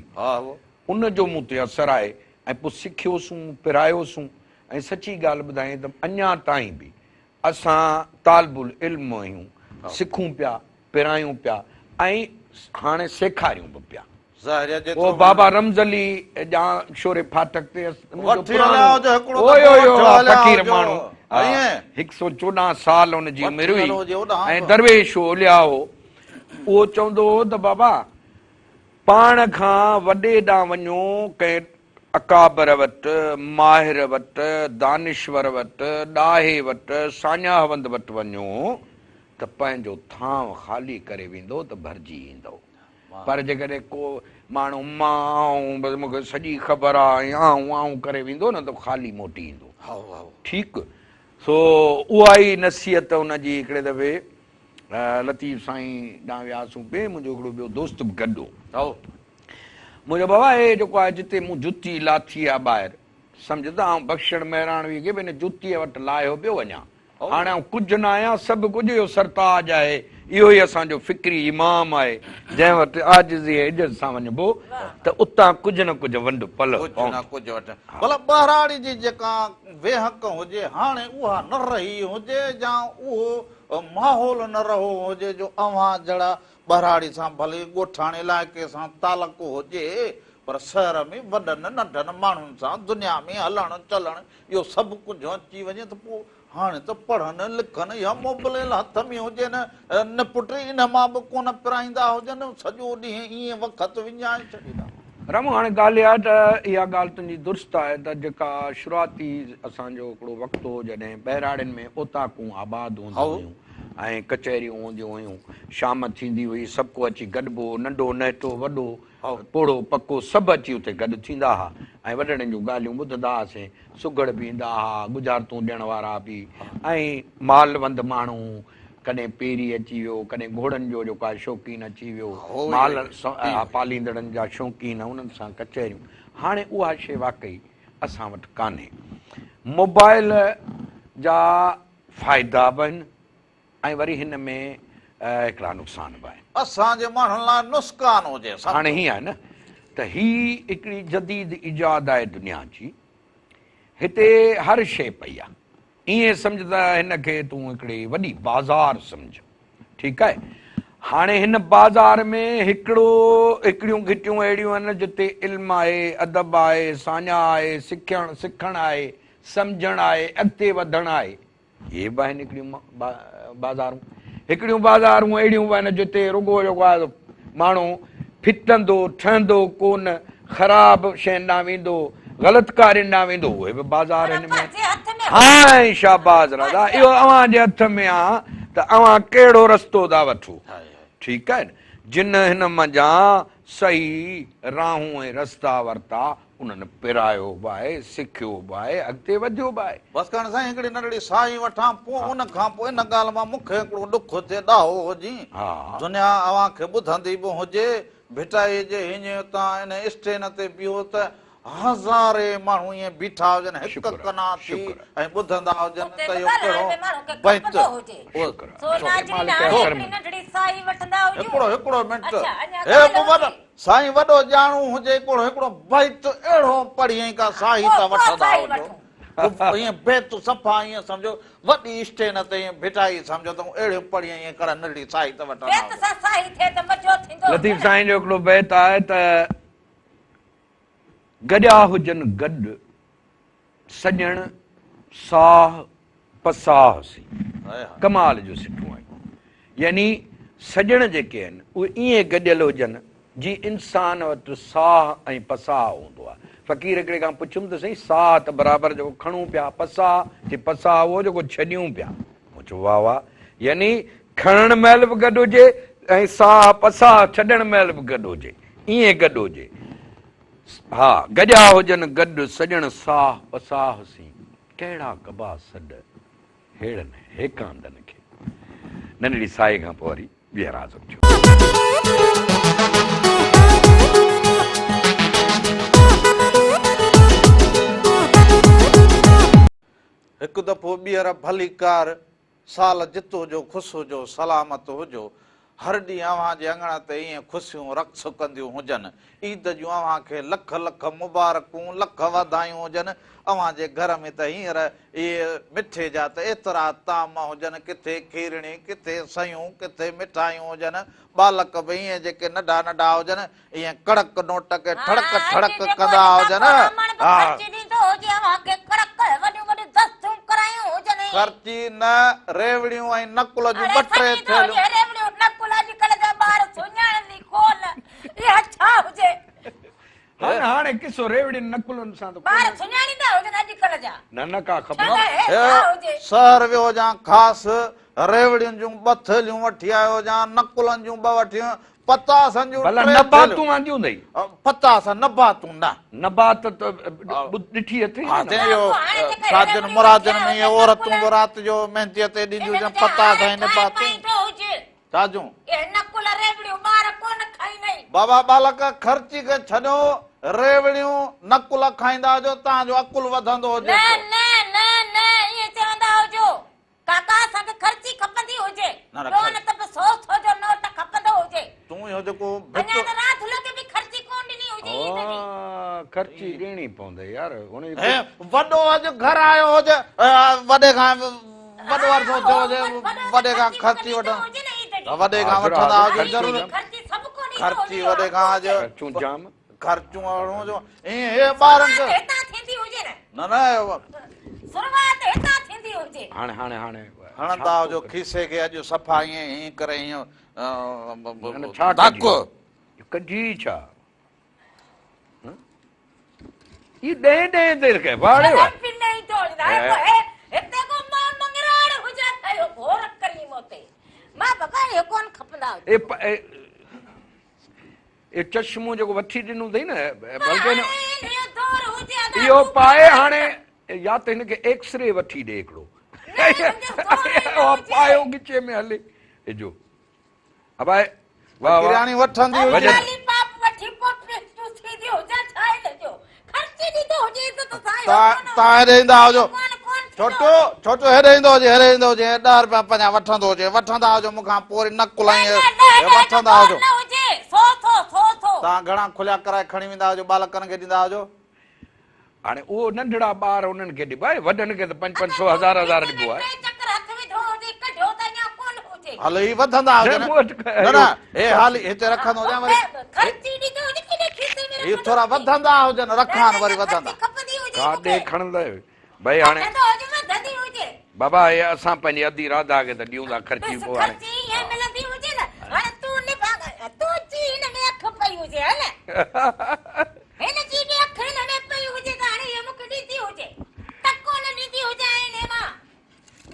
ان جو مون تي اثر آهي ۽ پوء سکيوسون، پرايوسون ۽ سچي ڳالهه ٻڌايان ته اڃا تائين به اسان طالب العلم آهيون، سکون پيا، پرايون پيا ۽ هاڻي سيکاريون به پيا. اهو بابا رمز علي ڄامشوري ڦاٽڪ تي منهنجو پراڻو فقير ماڻهو هڪ سو 14 سال ان جي عمر هئي ۽ درويش هو، اولياء هو. اهو چوندو هو ته بابا پاڻ کان وڏي ڏانهن وڃو، ڪنهن اڪابر وٽ، ماهر وٽ، دانشور وٽ، ڏاهي وٽ، ساڃاهوند وٽ وڃو ته پنهنجو ٿانء خالي ڪري ويندو ته ڀرجي ايندؤ. پر جيڪڏهن ڪو ماڻهو مان آئون بس مون کي سڄي خبر آ ۽ آئون آئون ڪري ويندو نه ته خالي موٽي ايندو. ٺيڪ سو اها ئي نصيحت ان جي هڪڙي دفعي لطيف سائين ڏانهن وياسون پئي منهنجو هڪڙو ٻيو دوست به گڏ هو. مون چيو بابا هي جيڪو آهي جتي مون جتي لاٿي آ ٻاهر سمجهه ته آئون بخشڻ مهراڻوي کي به هن جتيء وٽ لاهيو پيو وڃان. هاڻي آئون ڪجهه نه آهيان، سڀ ڪجهه اهو سرتاج آهي، اهو ئي اسان جو فڪري امام آهي، جنهن وٽ عاجزي ۽ عزت سان وڃبو ته اتان ڪجهه نه ڪجهه ونڊ پلئه ڪجهه نه پوندو. ڪجهه وٺ. ڀلا ٻهراڙي جي جيڪا ويهڪ هجي، هاڻي اها نه رهي هجي يا اهو ماحول نه رهيو هجي جو اوهان جهڙا ٻهراڙي سان ڀلي ڳوٺاڻي علائقي سان تعلق هجي پر شهر ۾ وڏن ننڍن ماڻهن سان دنيا ۾ هلڻ چلڻ اهو سڀ ڪجهه اچي وڃي ته پوء هاڻي ته پڙهن لکن يا موبليل هٿ ۾ هجين نه پٽ ان مان به ڪونه پرائيندا هجن سڄو ڏينهن ائين وقت وڃائي ڇڏيندا. رمو هاڻي ڳالهه اها آهي ته اها ڳالهه تنهنجي درست آهي ته جيڪا شروعاتي اسان جو هڪڙو وقت هو جڏهن ٻهراڙين ۾ اوطاقون آباد هونديون هيون ۽ ڪچهريون هونديون هيون شام ٿيندي هئي سڀ ڪو اچي گڏبو هو ننڍو نهٽو وڏو پوڙهو پڪو سڀ اچي اتي گڏ ٿيندا ها ۽ وڏڙن جون ڳالهيون ٻڌندا هئاسين. سگهڙ به ايندا ها، ڳجهارتون ڏيڻ وارا به ۽ مالوند ماڻهو، ڪڏهن پيري اچي ويو، ڪڏهن گهوڙن جو جيڪو آهي شوقين اچي ويو، مال پاليندڙن جا شوقين، انهن سان ڪچهريون. هاڻي اها شيء واقعي اسان وٽ ڪانهي. موبائل جا فائدا به آهن. ۽ وري هن ۾ هڪڙا نقصان به آهن. اسان جي ماڻهن لاء نسقان هجي سمجهو. هاڻي هيئن آهي نه ته هي هڪڙي جديد ايجاد آهي دنيا جي، هتي هر شيء پئي آهي، ائين سمجهه ته هن کي تون هڪڙي وڏي بازار سمجهه، ٺيڪ آهي، هاڻي هن بازار ۾ هڪڙو هڪڙيون گهٽيون اهڙيون آهن جتي علم آهي، ادب آهي، ساڃاهه آهي، سکڻ سکڻ آهي، سمجهڻ آهي، اڳتي وڌڻ آهي. اهي به آهن هڪڙيون بازارون. هڪڙيون بازارون اهڙيون به آهن جتي رڳو جيڪو آهي سو ماڻهو ڦٽندو ٺهندو ڪونه، خراب شين ڏانهن ويندو، غلط ڪارين ڏانهن ويندو، اهي به بازار هن ۾ هائي شاباس راجا اهو اوهان جي هٿ ۾ آ ته اوهان ڪهڙو رستو ٿا وٺو. ٺيڪ آهي نه جن هن منجهان صحيح راهون ۽ رستا ورتا انهن پرايو به آهي، سکيو به آهي، اڳتي وڌيو به آهي. بس ڪرڻ سائين هڪڙي ننڍڙي ساهي وٺان پوء ان کان پوء ان ڳالهه مان مون کي هڪڙو ڏک ٿئي ڏاهو هجين دنيا اوهان کي ٻڌندي به هجي ڀٽائي جي هيڃي اتان ان اسٽين تي بيهو ته هزارين ماڻهو ائين بيٺا هجن هڪ ڪنا ٿي ۽ ٻڌندا هجن ته اهو ڪهڙو بيت هڪڙو هڪڙو منٽ هي به وڏو سائين وڏو ڄاڻو هجي ڪو هڪڙو بيت اهڙو پڙهي ۽ ڪا ساهي ته وٺندا هجو ائين بيت صفا ائين سمجهو وڏي اسٽين تي ائين ڀٽائي سمجهو ته اهڙو پڙهي ائين ڪڙ ننڍڙي ساهي ته وٺندا بيت سان ساهي ٿئي ته مزو ٿيندو. لطيف سائين جو هڪڙو بيت آهي ته گڏيا هجن گڏ سڄڻ ساهه پساهه سين. ڪمال جون سٽون آهن. يعني سڄڻ جيڪي آهن اهي ائين گڏيل هجن جيئن انسان وٽ ساهه ۽ پساهه هوندو آهي. فقير هڪڙي کان پڇيم ته سائين ساهه ته برابر جيڪو کڻون پيا، پساهه؟ چي پساهه اهو جيڪو ڇڏيون پيا. مون چيو واهه واهه يعني کڻڻ مهل به گڏ هجي ۽ ساهه پساهه ڇڏڻ مهل به گڏ هجي. ائين گڏ هجي. ها گڏيا هجن گڏ سڄڻ ساهه پساهه سين ڪهڙا ڪبا سڏ. ههڙن هيڪاندن کي. ننڍڙي ساهي کان پوء وري ٻيهر حاضر ٿيو. هڪ دفعو ٻيهر ڀليڪار سال جت هجو خوش هجو سلامت هجو هر ڏينهن اوهان جي اڱڻ تي ائين خوشيون رقص ڪنديون هجن. عيد جون اوهان کي لک لک مبارڪون، لک واڌايون هجن. اوهان جي گهر ۾ ته هينئر اهي مٺي جا ته ايترا طعام هجن، ڪٿي کيرڻي، ڪٿي سيون، ڪٿي مٺايون هجن. ٻالڪ به ائين جيڪي ننڍا ننڍا هجن، ائين ڪڙڪ نوٽ کي ٺڙڪ ٺڙڪ ڪندا هجن. خرچي نه، ريوڙيون ۽ نقل جون ٻه ٽي ٿيلهيون. هاڻي قصو ريوڙين نقلن سان ته ڪونهي. نه نه ڪا خبر. سحر ويو هجان خاص ريوڙين جون ٻه ٿيلهيون وٺي آيو هجان، نقلن جون ٻه وٺي پتاسن جون ڀلا ٽي نباتون ٿيلهيون. آنديون اٿئي؟ پتاسا نباتون نه. نبات ته ڏٺي اٿئي ها نه؟ تنهن جو شادين مرادين ۾ اهي عورتون به رات جو مهنديء تي ڏينديون هجن پتاسا ۽ نباتون. ڇا جون؟ بابا ٻالڪ خرچي کي ڇڏيو ريوڙيون نقل کائيندا هجو تان جو عقل وڌندو هجي نه نه نه نه ائين چوندا هجو. ڪاڪا اسان کي خرچي کپندي هجي نه نه ٻيو خرچ نه ته به سو سو جو نوٽ کپندو هجي. تون اهو جيڪو ڀت اڃا ته راڌلو کي به خرچي ڪون ڏني هجي عيد جي. ها خرچي ڏيڻي پوندي يار هن جي هي وڏو اڄ گهر آيو هجي وڏي کان وڏو عرصو ٿيو هجي وڏي کان خرچي وٺڻ وڏي کان وٺندا هجو ضرور خرچي وڏي کان اڄ خرچون جام خرچون اهڙو جو ائين هي ٻارن کي هتان ٿيندي هجي نه نه نه شروعات هتان ٿيندي هجي. هاڻي هاڻي هاڻي هڻندا هجو کيسي کي اڄ صفا ائين ائين ڪري ائين ڇا ڌڪ ڪڍي ڇا هي ڏهين ڏهين تي ڪي واڙي وا شرم به نه ايندو هجي هتي ڪو مان مڱراڙ هجان ته اهو گهور ڪريم اتي مان بابا اهو ڪون کپندا هجي اهو چشمو جيڪو وٺي ڏنو اٿئي نه بلڪه اهو پائي هاڻي يا ته هن کي ايڪس ري وٺي ڏي هڪڙو اهو پايو ڳچي ۾ هلي جو ابا واهه واهه وٺندي هجي تان هيڏي ايندا هجو ڇوٽو ڇوٽو هيڏي ايندو هجي هيڏي ايندو هجي ڏهه روپيا پنهنجا وٺندو هجي وٺندا هجو مون کان پوء وري نقل ۽ وٺندا هجو تان گهڻا کليا ڪرائي کڻي ويندا هجو ٻالڪن کي ڏيندا هجو. هاڻي اهو ننڍڙا ٻار انهن کي ڏبو آهي وڏن کي ته پنج پنج سو هزار هزار ڏبو آهي. هل هي وڌندا هجن نه نه هي حالي هتي رکندو هجان وري هي ٿورا وڌندا هجن رکان وري وڌندا. ڪاڏي کڻندا ڀئي هاڻي بابا هي اسان پنهنجي ادي راڌا کي ته ڏيون ٿا خرچي پوء هاڻي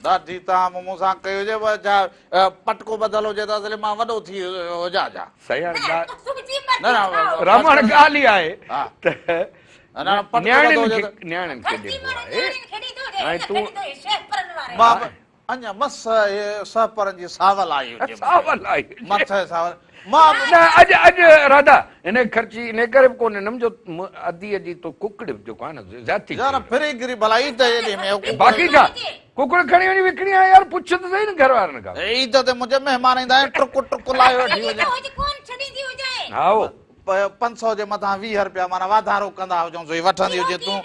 ڏاڍي تان مون سان ڪئي هجي پر ڇا پٽڪو ٻڌل هجي ته اصلي مان وڏو ٿي هجان ڇا صحيح نه نه رمڻ ڳالهه اها آهي ته نياڻين کي نياڻين کي ڏبو آهي ۽ تون مان اڃا مس سهپرن جي ساول آئي هجي ساول آئي مٿي ساول مان نه اڄ اڄ راڌا هن خرچي ان ڪري به ڪونه ڏنم جو اديء جي تو ڪڪڙ جيڪو آهي نه زيادتي يار ڦري گري ڀلا عيد جي ڏينهن ۾ باقي ڇا ڪڪڙ کڻي وڃي وڪڻي آهي يار پڇ ته سهي نه گهر وارن کان عيد تي منهنجي مهمان ايندا آهن ٽڪ ٽڪ لايو ويٺي هجي هائو 500 جي مٿان 20 رپيا معنيٰ واڌارو ڪندا هجون سو وٺندي هجي تون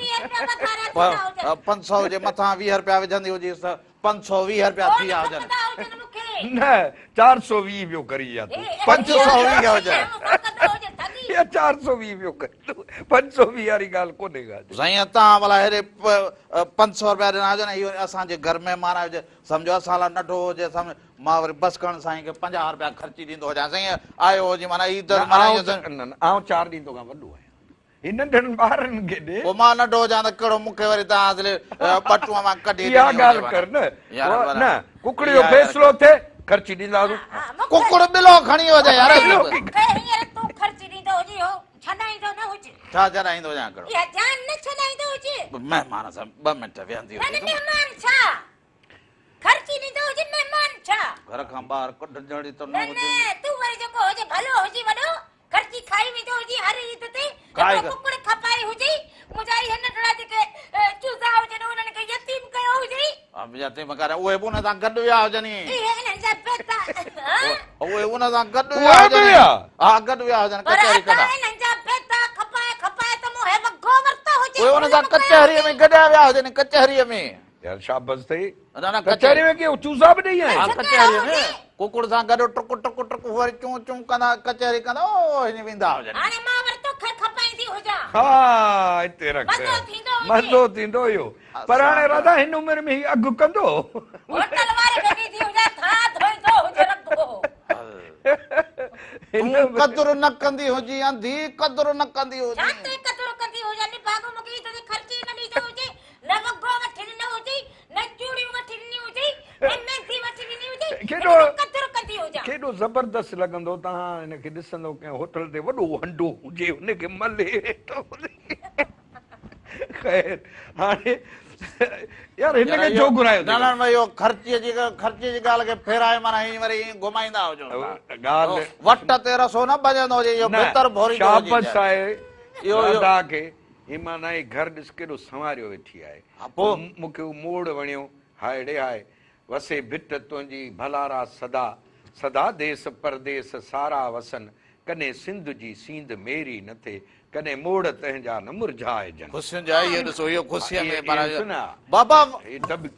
500 جي مٿان 20 رپيا وجهندي هجيس ته 520 رپيا ٿي ويا هجن. نه 420 پيو ڪرين يا تون 520 هجن. يا 420 پيو ڪرين تون 520 واري ڳالهه ڪونهي ڪا. سائين تان ڀلا هيڏي 500 رپيا ڏنا هجن اهو اسان جي گهر مهمان آيو هجي سمجهو اسان لاء ننڍو هجي سمجهو مان وري بس ڪرڻ سائين کي 50 رپيا خرچي ڏيندو هجان سائين آيو هجي معنيٰ عيد نه آئون چار ڏينهن توکان وڏو آهيان. هي ننڍڙن ٻارن کي ڏي. پوء مان ننڍو هجان ته ڪهڙو مون کي وري توهان اصلي ٻٽونء مان ڪڍي اها ڏني هجي ڳالهه ڪر نه. نه ڪڪڙ جو فيصلو ٿئي خرچي ڏينداسون. ڪڪڙ ٻلو کڻي ويو هجي يار. مون کي هينئر تون خرچي ڏيندو هجين هو ڇڏائيندو نه هج. ڇا ڇڏائيندو هجان ڪهڙو. اها جان نه ڇڏائيندو هج. مهمان سان ٻه منٽ ويهندي هجي. نه نه مهمان ڇا. خرچي ڏيندو هجي مهمان ڇا. گهر کان ٻاهر ڪڍجڻ ته نه هجي. نه نه تون وري جيڪو هجي ڀلو هجي وڏو خرچي کائي ويندو هجي هر عيد تي هڪڙو ڪڪڙ کپائي هجي منهنجا اهي ننڍڙا جيڪي چوزا هجن انهن کي يتيم ڪيو هجي. يتيم ڪري اهي به ان سان گڏ ويا هجن. اهي انهن جا بيتا اهي ان سان گڏ ويا هجن. ها گڏ ويا هجن ڪچهري ڪندا. پر انهن جا بيتا کپائي کپائي ته مون هي وڳو ورتو هجي. اهي ان سان ڪچهري ۾ گڏيا ويا هجن ڪچهري ۾. يار شابس اٿئي. نه نه ڪچهري ۾ ڪي چوزا به ڏئي آئين. ها ڪچهري ۾ ڪڪڙ سان گڏ ٽڪ ٽڪ ٽڪ وري چون چون ڪندا ڪچهري ڪندا او هن ويندا هجن. هاڻي مان وري توکي کپائيندي هجان. ها هتي رک. مزو ٿيندو هجي. مزو ٿيندو اهو. پر هاڻي راڌا هن عمر ۾ هي اگهه ڪندو. هوٽل واري کي ڏيندي هجان ٿان ڌوئيندو هجي رڳو. تون قدر نه ڪندي هجين انڌي قدر نه ڪندي هجين. ڇا تي قدر ڪندي هجان نڀاڳو مونکي عيد تي خرچي نه ڏيندو هجي. نه وڳو وٺي ڏنو هجئي، نه چوڙيون وٺي ڏنيون هجئي، نه ميندي وٺي ڏني هجئي، ڪيڏو قدر ڪندي هجان. ڪيڏو زبردست لڳندو توهان هن کي ڏسندو ڪنهن هوٽل تي وڏو هنڊو هجي هن کي ملي ويٺو هجي. خير هاڻي يار هن کي ڇو گهرايو نه نه اهو خرچي جي خرچي جي ڳالهه کي ڦيرائي معنيٰ هيئن وري ائين گهمائيندا هجو ڳالهه وٽ تي رسو نه ڀڄندو هجي اهو ڀتر ڀوريندو هجي شابس آهي راڌا کي هي معنيٰ هي گهر ڏس ڪيڏو سنواريو ويٺي آهي. پوء؟ مون کي اهو موڙ وڻيو، هاء ڙي هاء، وسي ڀٽ تنهنجي ڀلارا سدا، سدا ديس پرديس سارا وسن، ڪڏهن سنڌ جي سينڌ ميري نه ٿئي، ڪڏهن موڙ تنهنجا نه مرجهائجن. خوشين جا اهو ڏسو اهو خوشيء ۾ معنيٰ بابا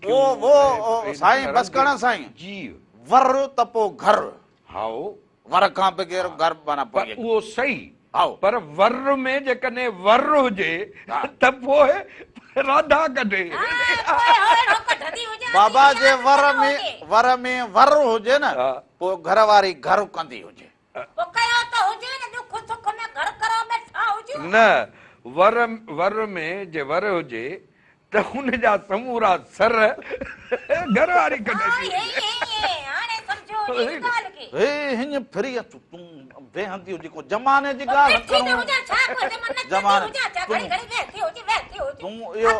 اهو سائين بس ڪرڻ سائين جي ور ته پوء گهر. هائو. ور کان بغير گهر معنيٰ پر اهو صحيح پر ور ۾ جيڪڏهن ور هجي ته پوء راڌا ڪڍي. بابا جي ور ۾ ور ۾ ور هجي نه پوء گهر واري گهر ڪندي هجي. پوء ڪيو ته هجي نه ڏک سک ۾ گهر ڪرو ويٺا هجون. نه ور ور ۾ جي ور هجي ته هن جا سمورا سر گهر واري ڪڍندي هئي. هي هڃ ڦري اچ تون ويهندي هجي ڪو زماني جي ڳالهه ڪرون زماني تون اهو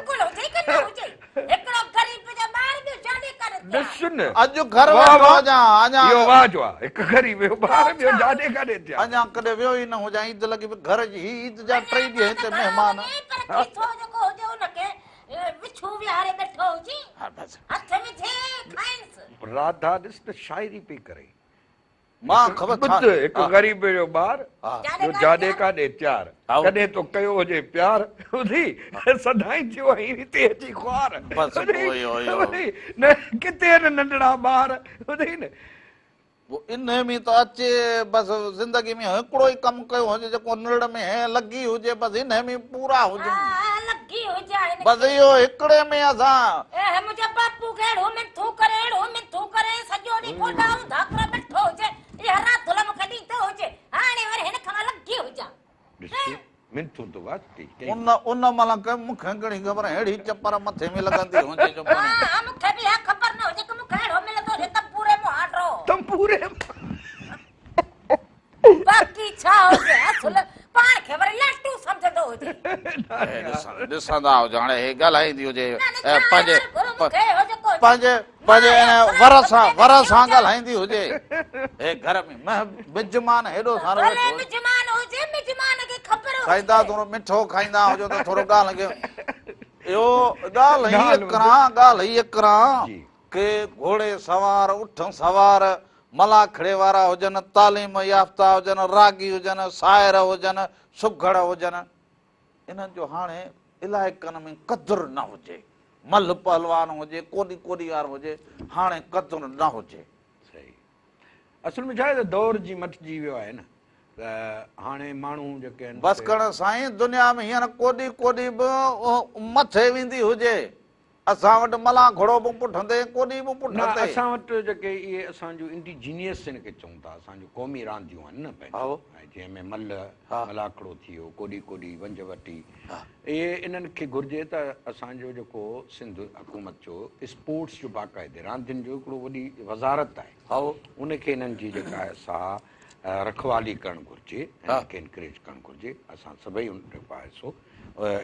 ڏس نه اڄ گهر ويٺو هجان اڃا اهو واهه جو آ هڪ غريب جو ٻار ٻيو جاڏي ڪاڏي ٿيا. اڃا ڪڏهن ويو ئي نه هجان عيد لڳي پئي گهر جي هي عيد جا ٽئي ڏينهن هتي مهمان. راڌا ڏس ته شاعري پئي ڪري. مان خبر ڇا ٻڌ هڪ غريب جو ٻار جو جاڏي ڪاڏي تيار ڪڏهن تو ڪيو هجي پيار ٻڌي سدائين ٿيو آهين هتي اچي خوار ٻڌي نه ڪٿي آهن ننڍڙا ٻار ٻڌي نه پوء انهي ۾ ته اچي بس زندگي ۾ هڪڙو ئي ڪم ڪيو هجي جيڪو نرڙ ۾ هي لڳي هجي بس انهي ۾ پورا هجون لڳي هجي هن بس اهو هڪڙي ۾ اسان اي منهنجا باپو کي اهڙو منٿون ڪري اهڙو منٿون ڪري سڄو ڏينهن گوڏا اونڌا ڪري ويٺو هجي اها راڌل مون کي ڏيندو هجي هاڻي وري هن کان مان لڳي هجان. ڏس منٿون ته واسطي ڪئين. ان ان مهل ڪي مون کي ڪهڙي خبر اهڙي چپر مٿي ۾ لڳندي هجي جو ها ها مون کي به اها خبر نه هجي ڪه مون کي اهڙو ملندو هجي تنبوري مهانڊو. تنبوري باقي ڇا هجي اصل پاڻ کي وري لاٽون سمجهندو هجي. ڏسندا هجو هاڻي هي ڳالهائيندي هجي پنهنجي پنهنجي پنهنجي ور سان ور سان ڳالهائيندي هجي هي گهر ۾ مزمان هيڏو سارو ڀلي مزمان هجي مزمان کي خبر هجي کائيندا ٿورو مٺو کائيندا هجو ته ٿورو ڳالهه کي اهو ڳالهه هيء ڪران ڳالهه هيء ڪران ڪي گهوڙي سوار، اٺ سوار، ملاکڙي وارا هجن، تعليم يافته هجن، راڳي هجن، شاعر هجن، سگهڙ هجن، انهن جو هاڻي علائقن ۾ قدر نه هجي. ملهه پهلوان هجي، ڪوڏي ڪوڏي وارو هجي، هاڻي قدر نه هجي. صحيح. اصل ۾ ڇا آهي ته دور جي مٽجي ويو آهي نه ته هاڻي ماڻهو جيڪي آهن. بس ڪرڻ سائين دنيا ۾ هينئر ڪوڏي ڪوڏي به مٿي ويندي هجي. اسان وٽ ملان گهوڙو به پٺندي ڪوڏي به نه پٺندي. اسان وٽ جيڪي اهي اسان جون انڊيجينيس جن کي چئون ٿا اسان جون قومي رانديون آهن نه پنهنجون ۽ جنهن ۾ ملهه، ملاکڙو ٿي ويو، ڪوڏي ڪوڏي، ونجهه وٽي، اهي انهن کي گهرجي ته اسان جو جيڪو سنڌ حڪومت جو اسپورٽس جو باقاعدي راندين جو هڪڙو وڏي وزارت آهي ان کي انهن جي جيڪا آهي سا رکوالي ڪرڻ گهرجي ۽ انهن کي انڪريج ڪرڻ گهرجي اسان سڀئي جيڪو آهي سو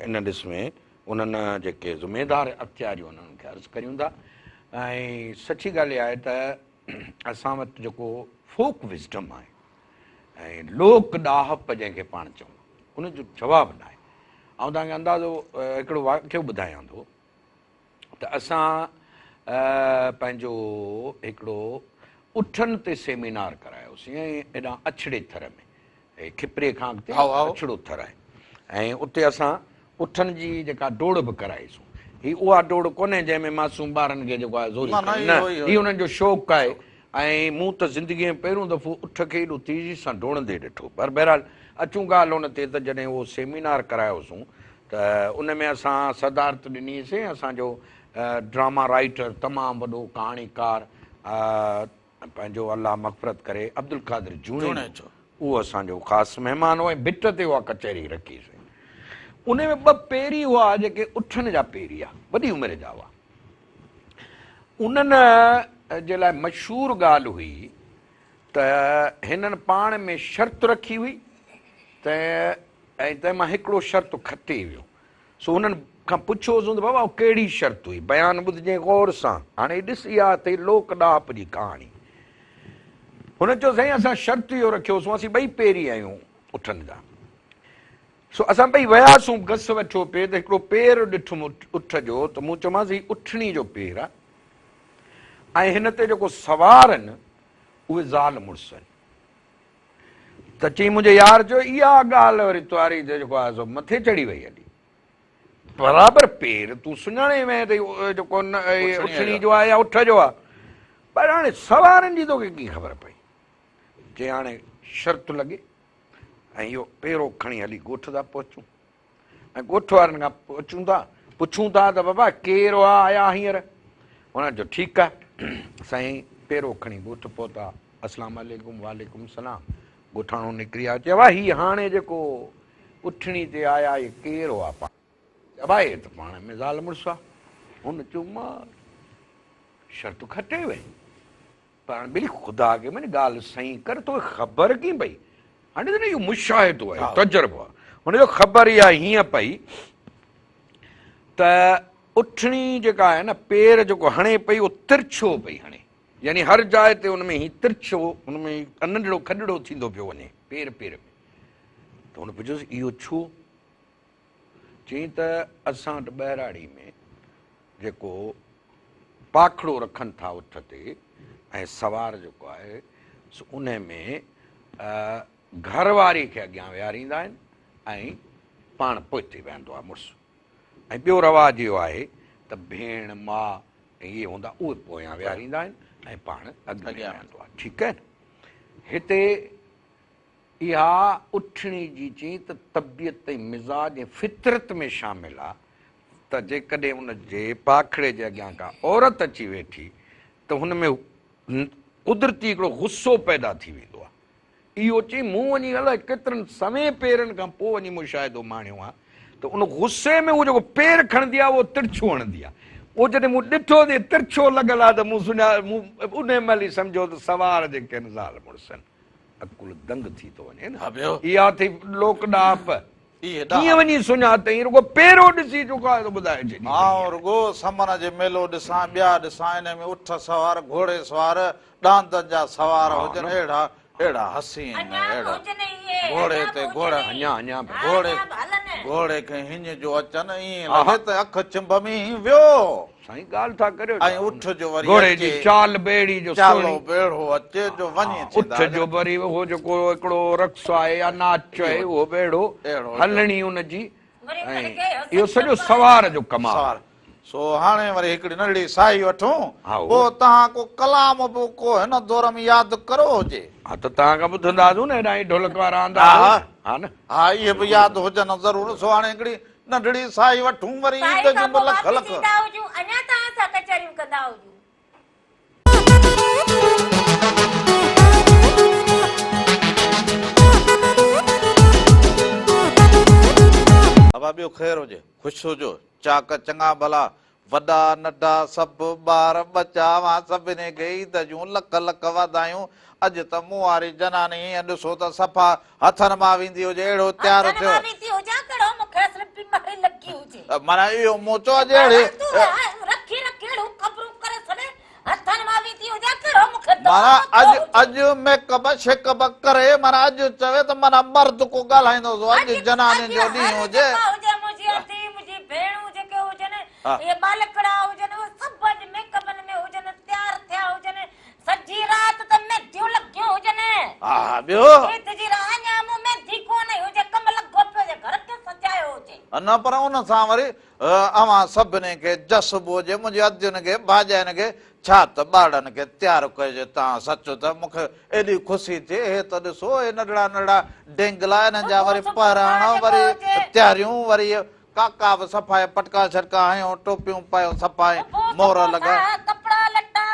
ان ڏس ۾ انهن جيڪي ذميدار اختياريون آهن انهن کي عرض ڪريون ٿا ۽ سچي ڳالهه اها آهي ته اسان وٽ جيڪو فوڪ وزڊم آهي ۽ لوڪ ڏاهپ جنهن کي پاڻ چئون ان جو جواب نه آهي. آئون توهان کي اندازو هڪڙو واقعو ٻڌايان ٿو ته اسان پنهنجو هڪڙو اٺن تي سيمينار ڪرايوسين ۽ هيڏانهن اڇڙي ٿر ۾ هي کپري کان اڳتي اڇڙو ٿر آهي ۽ اتي اسان اٺن جي جيڪا ڊوڙ به ڪرائيسون. هي اها ڊوڙ ڪونهي جنهن ۾ معصوم ٻارن کي جيڪو آهي زوري ڪري نه هي انهن جو شوق آهي ۽ مون ته زندگيء ۾ پهريون دفعو اٺ کي ايڏو تيزي سان ڊوڙندي ڏٺو. پر بهرحال اچون ڳالهه ان تي ته جڏهن اهو سيمينار ڪرايوسون ته ان ۾ اسان صدارت ڏني سين اسان جو ڊراما رائيٽر تمام وڏو ڪهاڻيڪار پنهنجو الله مغفرت ڪري عبدالقادر جوڻيجو اهو اسان جو خاص مهمان هو ۽ ڀٽ تي اها ڪچهري رکي سين. ان ۾ ٻه پيري هئا جيڪي اٺن جا پيري ها وڏي عمر جا هئا. انهن جي لاء مشهور ڳالهه هئي ته هنن پاڻ ۾ شرط رکي هئي ته ۽ تنهن مان هڪڙو شرط کٽي ويو. سو هنن کان پڇيوسون ته بابا اها ڪهڙي شرط هئي؟ بيان ٻڌجين غور سان. هاڻي ڏس اها اٿئي لوڪ ڏاهپ جي ڪهاڻي. هنن چيو سائين اسان شرط اهو رکيوسون اسين ٻئي پيري آهيون اٺن جا. سو اسان ٻئي وياسون گس وٺيو پئي ته هڪڙو پير ڏٺم اٺ جو ته مون چيومانس هي اٺڻي جو پير آهي ۽ هن تي جيڪو سوار آهن اهي زال مڙس آهن. ته چئي منهنجي يار چيو اها ڳالهه وري تواري تي جيڪو آهي سو مٿي چڙهي وئي هلي. برابر پير تون سڃاڻي وئين ته اهو جيڪو اٺڻي جو آهي يا اٺ جو آهي پر هاڻي سوارن جي توکي ڪيئن خبر پئي؟ چئي هاڻي شرط لڳي ۽ اهو پيرو کڻي هلي ڳوٺ ٿا پهچون ۽ ڳوٺ وارن کان پڇون ٿا پڇون ٿا ته بابا ڪير هئا آيا هينئر؟ هنن چيو ٺيڪ آهي سائين پيرو کڻي ڳوٺ پهتا اسلام عليڪم وعليڪم السلام ڳوٺاڻو نڪري آيو چيو هي هاڻي جيڪو اٺڻي تي آيا اهي ڪير هئا پاڻ چيو اهي ته پاڻ ۾ زال مڙس هئا هن چيو مار شرط کٽي وئي پر هاڻي ٻيلي خدا کي مڃ ڳالهه صحيح ڪر توکي خبر ڪيئن پئي؟ هاڻي ڏس نه اهو مشاهدو آهي تجربو آهي هن جو خبر اها هيئن پئي ته اٺڻي جيڪا آهي نه پير جيڪو هڻي پئي اهو ترڇو پئي هڻي يعني هر جاء تي ان ۾ هي ترڇو ان ۾ ننڍڙو کڏڙو ٿيندو پيو وڃي پير پير ۾ ته هن پڇيس اهو ڇو؟ چيائين ته اسان وٽ ٻهراڙي ۾ جيڪو پاکڙو رکن ٿا اٺ تي ۽ سوار جيڪو آهي سو انهي ۾ گهر واري کي اڳيان ويهاريندا آهن ۽ پاڻ پوئتي ويهندو آهي مڙس ۽ ٻيو رواج اهو آهي ته ڀيڻ ماء ۽ اهي هوندا اهي پويان ويهاريندا آهن ۽ پاڻ اڳ ۾ ويهندو آهي ٺيڪ آهي نه هتي اها اٺڻي جي چئين ته طبيعت ۽ مزاج ۽ فطرت ۾ شامل آ ته جيڪڏهن ان جي پاکڙي جي اڳيان ڪا عورت اچي ويٺي ته هن ۾ قدرتي هڪڙو غصو پيدا ٿي ويندو آ. اهو چئي مون وڃي الائي ڪيترن سوين پيرن کان پوء وڃي مشاهدو ماڻيو آ ته ان غصي ۾ هو جيڪو پير کڻندي آ اهو ترڇو هڻندي آ. اهو جڏهن مون ڏٺو ته ترڇو لڳل آ ته مون سڃا مون انهي مهل ئي سمجهيو ته سوار جيڪي آهن زال مڙس آهن. عقل دنگ ٿي ٿو وڃي نه. اها اٿئي لوڪ ڏاهپ. ڪيئن وڃي سڃاتئين رڳو پيرو ڏسي چڪو آهي ته ٻڌائي ڇڏي. آئون رڳو سمن جي ميلو ڏسان ٻيا ڏسان انهي ۾ اٺ سوار گهوڙي سوار ڏاندن جا سوار هجن اهڙا اهڙا حسين اهڙا گهوڙي تي گهوڙا گهوڙي گهوڙي کي هڃ جو اچن ائين لڳي ته اک ڇنڀ ۾ هي ويو. سائين ڳالهه ٿا ڪريو ۽ اٺ جو وري گهوڙي جي چال به اهڙي جو سهڻي چالو به اهڙو اچي جو وڃي ٿيندا اٺ جو وري اهو جيڪو هڪڙو رقص آهي يا ناچ آهي اهو به اهڙو هلڻي ان جي ۽ اهو سڄو سوار جو ڪمال سو هاڻي وري هڪڙي ننڍڙي ساهي وٺون پوء توهان ڪو ڪلام به ڪو هن دور ۾ ياد ڪرو هجي. ها ته توهان کان ٻڌنداسون نه هيڏانهن هي ڍولڪ وارا آندا ها نه ها اهي به ياد هجن ضرور سو هاڻي هڪڙي ننڍڙي ساهي وٺون وري عيد جون به لک لک. اڃا توهان سان ڪچهريون ڪندا هجون. ابا ٻيو خير هجي خوش هجو چاڪ چڱا ڀلا وڏا ننڍا سڀ ٻار ٻچا اوهان سڀني کي عيد جون لک لک واڌايون اڄ ته مون واري جناني ائين ڏسو ته صفا هٿن مان ويندي هجي اهڙو تيار هٿن ٿيو مان ويندي هجان ڪهڙو مون کي اصل بيماري لڳي هجي. معنيٰ اهو مون چيو اڄ اهڙي. تون رکي رکي اهڙيون خبرون ڪري ڇڏي هٿن مان ويندي هجان ڪهڙو مون کي معنيٰ دورو اڄ ٿيو هجي. اڄ ميڪ اپ شيڪ اپ ڪري معنيٰ اڄ چوي ته معنيٰ مرد ڪو ڳالهائيندو سو اڄ جنانين جو ڏينهن هجي. جيڪا هجي منهنجي ادي منهنجي ڀيڻون جيڪي هجن اهي ٻالڪڙا هجن اهي سڀ اڄ ميڪ اپن ۾ هجن تيار ٿيا هجن سڄي رات ته مينديون لڳيون هجن. ها ٻيو. عيد جي رات اڃا مون ميندي ڪونه هنئي هجي ڪم لڳو پيو هجي گهر کي سجايو هجي. نه پر ان سان وري اوهان سڀني کي جس به هجي منهنجي ادين کي ڀاڄاين کي ڇا ته ٻارڙن کي تيار ڪجي تان سچ ته مون کي ايڏي خوشي ٿئي هي ته ڏسو هي ننڍڙا ننڍڙا ڊينگلا انهن جا وري پهراڻ وري تياريون وري ڪاڪا به صفائي پٽڪا شٽڪا هنيو ٽوپيون پايو صفائي مهر لڳائي. ڪپڙا لٽا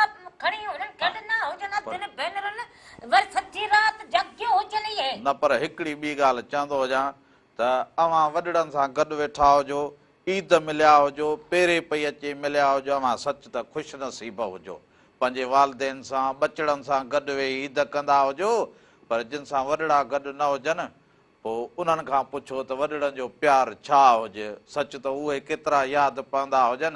کڻي هنن کي ڏنا هجن ادين ڀينرن وري سڄي رات جاڳيون هجن اهي. نه پر هڪڙي ٻي ڳالهه چوندو هجان ته اوهان وڏڙن سان گڏ ويٺا هجو، عيد مليا هجو، پيري پئي اچي مليا هجو، اوهان سچ ته خوش نصيب هجو. پنهنجي والدين سان، ٻچڙن سان گڏ ويهي عيد ڪندا هجو، پر جن سان وڏڙا گڏ نه هجن، پوء انهن کان پڇو ته وڏڙن جو پيار ڇا هجي؟ سچ ته اهي ڪيترا ياد پوندا هجن.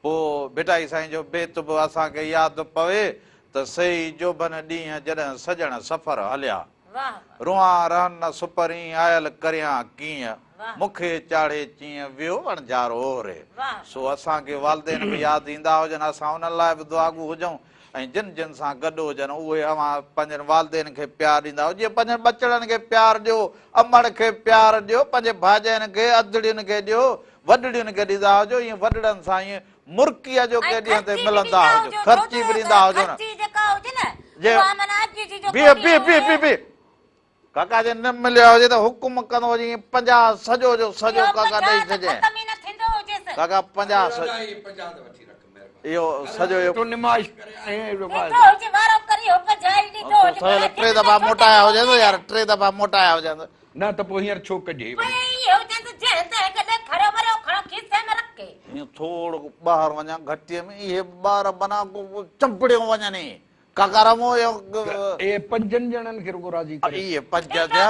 پوء ڀٽائي سائين جو بيت به اسان کي ياد پوي ته سيئي جوڀن ڏينهن جڏهن سڄڻ سفر هليا. روئان رهن نه سپرين آيل ڪريان ڪيئن، مون کي چاڙهي چيئن ويو وڻجارو اوري. سو اسان کي والدين به ياد ايندا هجن اسان انهن لاء به دعاگو هجون ۽ جن جن سان گڏ هجن اهي اوهان پنهنجن والدين کي پيار ڏيندا هجو جيئن پنهنجن ٻچڙن کي پيار ڏيو، امڙ کي پيار ڏيو، پنهنجي ڀاڄين کي، ادڙين کي ڏيو، وڏڙين کي ڏيندا هجو ائين وڏڙن سان ائين مرڪي اڄوڪي ڏينهن تي ملندا هجو، خرچي به ڏيندا هجو نه. جي بيهه بيهه بيهه بيهه بيهه ڪاڪا جي نه مليا هجي ته حڪم ڪندو هجي ائين 50 سڄو جو سڄو ڪاڪا ڏئي ڇڏجين. ڪاڪا 50 سڄو اهو سڄو اهو تو سويل ٽي دفعا موٽايا هجنس يار ٽي دفعا موٽايا هجنس. نه ته پوء هينئر ڇو ڪڍيئي وري. هينئر ٿورو ٻاهر وڃان گهٽيء ۾ اهي ٻار بنا ڪو چنبڙيو وڃن ئي. ڪاڪا رمو اهو. اهي پنجن ڄڻن کي رڳو راضي ڪري. اهي پنج ٿيا.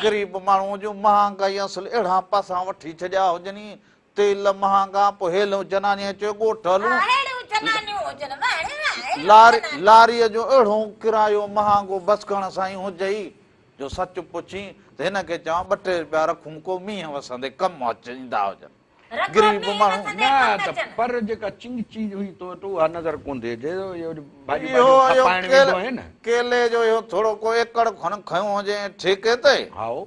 غريب ماڻهوء جون مهانگائي اصل اهڙا پاسا وٺي ڇڏيا هجن ئي. تيل مهانگا پوء هيل جنانيء چيو ڳوٺ هلون. لاريء جو اهڙو ڪرايو مهانگو بس ڪرڻ سائين هجئي. جو سچ پڇين ته هن کي چوان ٻه ٽي رپيا رکون ڪو مينهن وسندي ڪم ايندا هجن. غريب ماڻهو. نه ته پر جيڪا چڱي چيز هئي تو وٽ اها نظر ڪونه ٿي اچي. اهو ڀاڄيون اهو ٻاڄيون اهو کپائڻ ويندو آهين نه. ڪيلي جو اهو ٿورو ڪو ايڪڙ کن کنيو هجين ٺيڪي تي. هائو.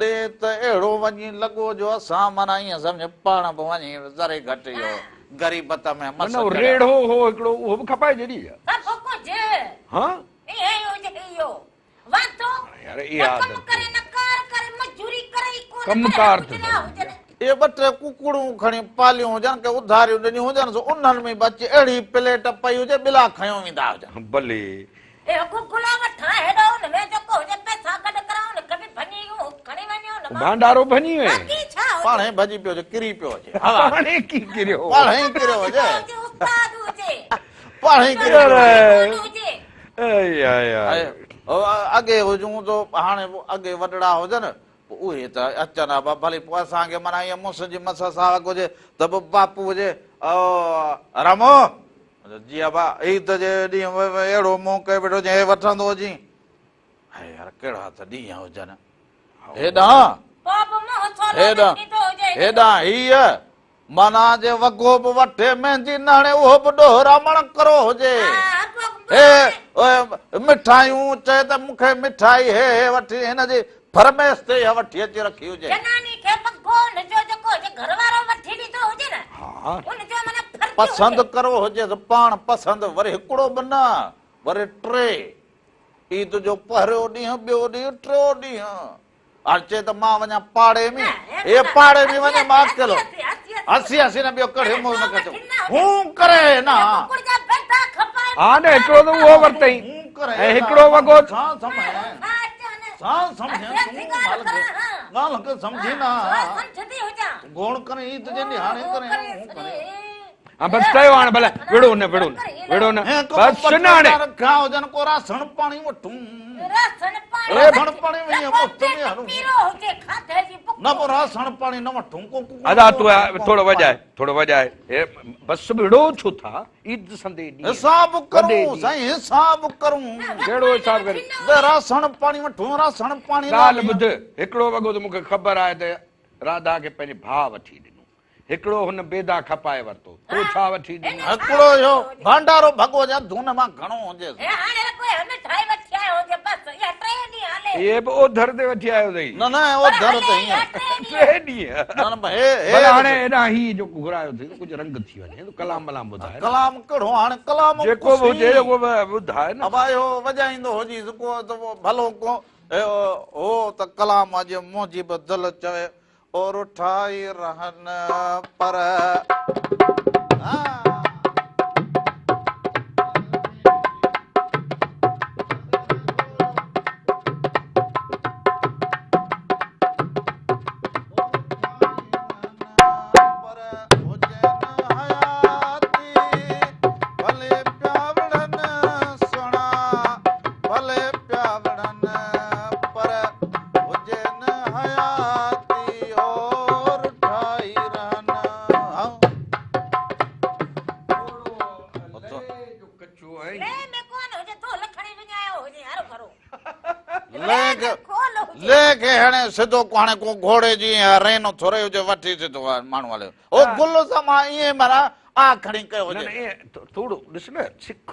ڏي ته اهڙو وڃي لڳو جو اسان معنيٰ ائين سمجهه پاڻ به وڃي ذري گهٽ اهو غريبت ۾ مس معنيٰ چڙهيا. ريڙهو هو هڪڙو اهو به کپائي ڇڏي ڇا؟ سڀ ڪجهه. ها؟ ائين ئي هجي اهو. وانڌو يار نه اها ڪم عادت ڪري نه ڪار ڪري مزوري ڪري ئي ڪونه ڪم پر ڪار ڪجهه ته نه هجن. اهي ٻه ٽي ڪڪڙون کڻي پاليون هجن ڪي اڌاريون ڏنيون هجن سو انهن ۾ به اچي اهڙي پليٽ پئي هجي ٻلا کنيو ويندا هجن. بلي. اهو گگلا وٺان هيڏو ان ۾ جيڪو هجي پئسا گڏ ڪران ان کي به ڀڃي کڻي وڃي ان مان. ڀانڊارو ڀڃي وئين. باقي ڇا هجي. پاڻهي ڀڄي پيو هجي ڪري پيو هجي. پاڻهي ڪي ڪريو. پاڻهي ڪريو هجي. استاد هجي. پاڻهي ڪريو هجي. اڳي هجون تو هاڻي اڳي وڏڙا هجن پوء اهي ته اچن ها ڀلي پوء اسان کي معنيٰ ائين مس جي مس ساوڪ هجي ته به باپو هجي او رمو جي ابا عيد جي ڏينهن اهڙو منهن ڪري ويٺو هجين هي وٺندو هجين هي يار ڪهڙا ته ڏينهن هجن هيڏانهن هيڏانهن هيڏانهن هيء معنيٰ جي وڳو به وٺي مهندي نه هڻي اهو به ڏوهه رامڻ ڪرو هجي. هي مٺايون چئي ته مون کي مٺائي هي هي وٺي هن جي فرمائش تي اها وٺي اچي رکي هجي. جناني کي وڳو ان جو جيڪو هجي گهر وارو وٺي ڏيندو هجي نه ان جو معنيٰ فرض هجي. پسند ڪرو هجيس پاڻ پسند وري هڪڙو به نه وري ٽي عيد جو پهريون ڏينهن ٻيو ڏينهن ٽيون ڏينهن. هاڻ چئي ته مان وڃان پاڙي ۾. نه هي پاڙي ۾ وڃي مان اڪيلو. هسي هسي نه ٻيو ڪڙهي مون نه ڪچو. هون ڪري نه. ها نه هڪڙو ته اهو ورتئين ۽ هڪڙو وڳو. ڇا سمجهين؟ ڇا سمجهين تون ڳالهه کي سمجهين نه. گوڻ ڪرين عيد جي ڏينهن هاڻي ڪرين هون ڪرين. ها بس ڪيو هاڻي ڀلا وڙهو نه وڙهو نه وڙهو نه بس نه هاڻي. رکيا هجن ڪو راسڻ پاڻي وٺون. ريڀڻ پاڻي وڃي مفت ۾ هلون. نه پو راسڻ پاڻي نه وٺون ڪو. ادا تو ٿورو وڄاء ٿورو وڄاء بس وڙهو ڇو ٿا عيد سندي ڏينهن. حساب ڪرون سائين حساب ڪرون. ڪهڙو حساب ڪريون. راسڻ پاڻي وٺون راسڻ پاڻي. ڳالهه ٻڌ هڪڙو وڳو ته مون کي خبر آهي ته راڌا کي پنهنجي ڀاء وٺي ڏنو. هڪڙو هن بيدا کپائي ورتو، تو ڇا وٺي ڏنو؟ هڪڙو اهو ڀانڊارو ڀڳو جا ڌون مان گهڻو هجيس. اهي به اوڌر تي وٺي آيو اٿئي. نه نه اوڌر تي هينئر. ٽي ڏينهن. نه نه هي هي. ڀلا هاڻي هيڏانهن هي جيڪو گهرايو اٿئي ڪجهه رنگ ٿي وڃي ته ڪلام بلام ٻڌاء نه. ڪلام ڪهڙو هاڻي ڪلام جيڪو به هجي اهو ٻڌاء نه. ابا اهو وڄائيندو هجيس ڪو ته ڀلو ڪو هو ته ڪلام اڄ منهنجي به دل چوي اور اٺائي رهن پر هجين حياتي اور ٺاهي رهن ها. لئه کي هڻي سڌو ڪو هاڻي ڪو گهوڙي جي رين ٿوري هجي وٺي سڌو ماڻهو هليو او گل سان مان ائين معنيٰ آ کڻي ڪيو هجي. نه نه ٿورو ڏس نه سک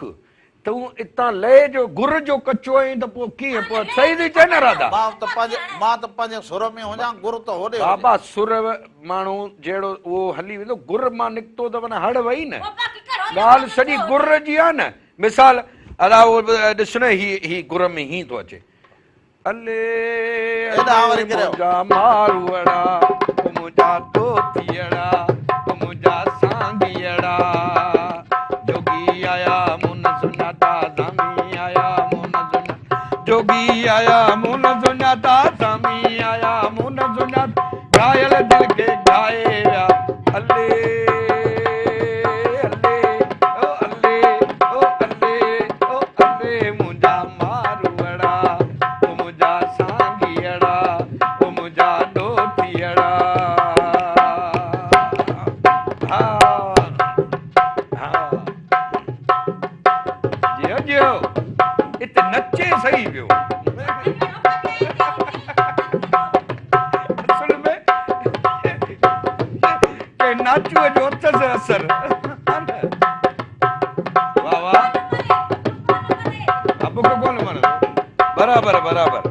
تون اتان لئي جو گر جو ڪچو آهين ته پوء ڪيئن پوء صحيح ٿي چئين نه راڌا. مان ته پنهنجي مان ته پنهنجي سر ۾ هجان گر ته هوڏي هجي. بابا سر ماڻهو جهڙو اهو هلي ويندو گر مان نڪتو ته معنيٰ هڙ وئي نه ڳالهه سڄي گر جي آهي نه مثال ادا اهو ڏس نه هي هي گر ۾ هين ٿو اچي الي الي منهنجا ماروئڙا او منهنجا ڏوٿيئڙا او منهنجا سانگيئڙا جوڳي آيا مون نه سڃاتا سامي آيا مون نه سڃاتا جوڳي آيا مون نه سڃاتا سامي آيا مون نه سڃاتا گهايل دل کي گهائي ويا الي الي او الي او الي او الي منهنجا ماروئڙا او منهنجا سانگيئڙا او منهنجا ڏوٿيئڙا ها ها جيو جيو ات نچي صحيح پيو اصل ۾ ڪنهن ناچوء جو اٿس اثر واه واه ابو کي ڪونه وڻندو برابر برابر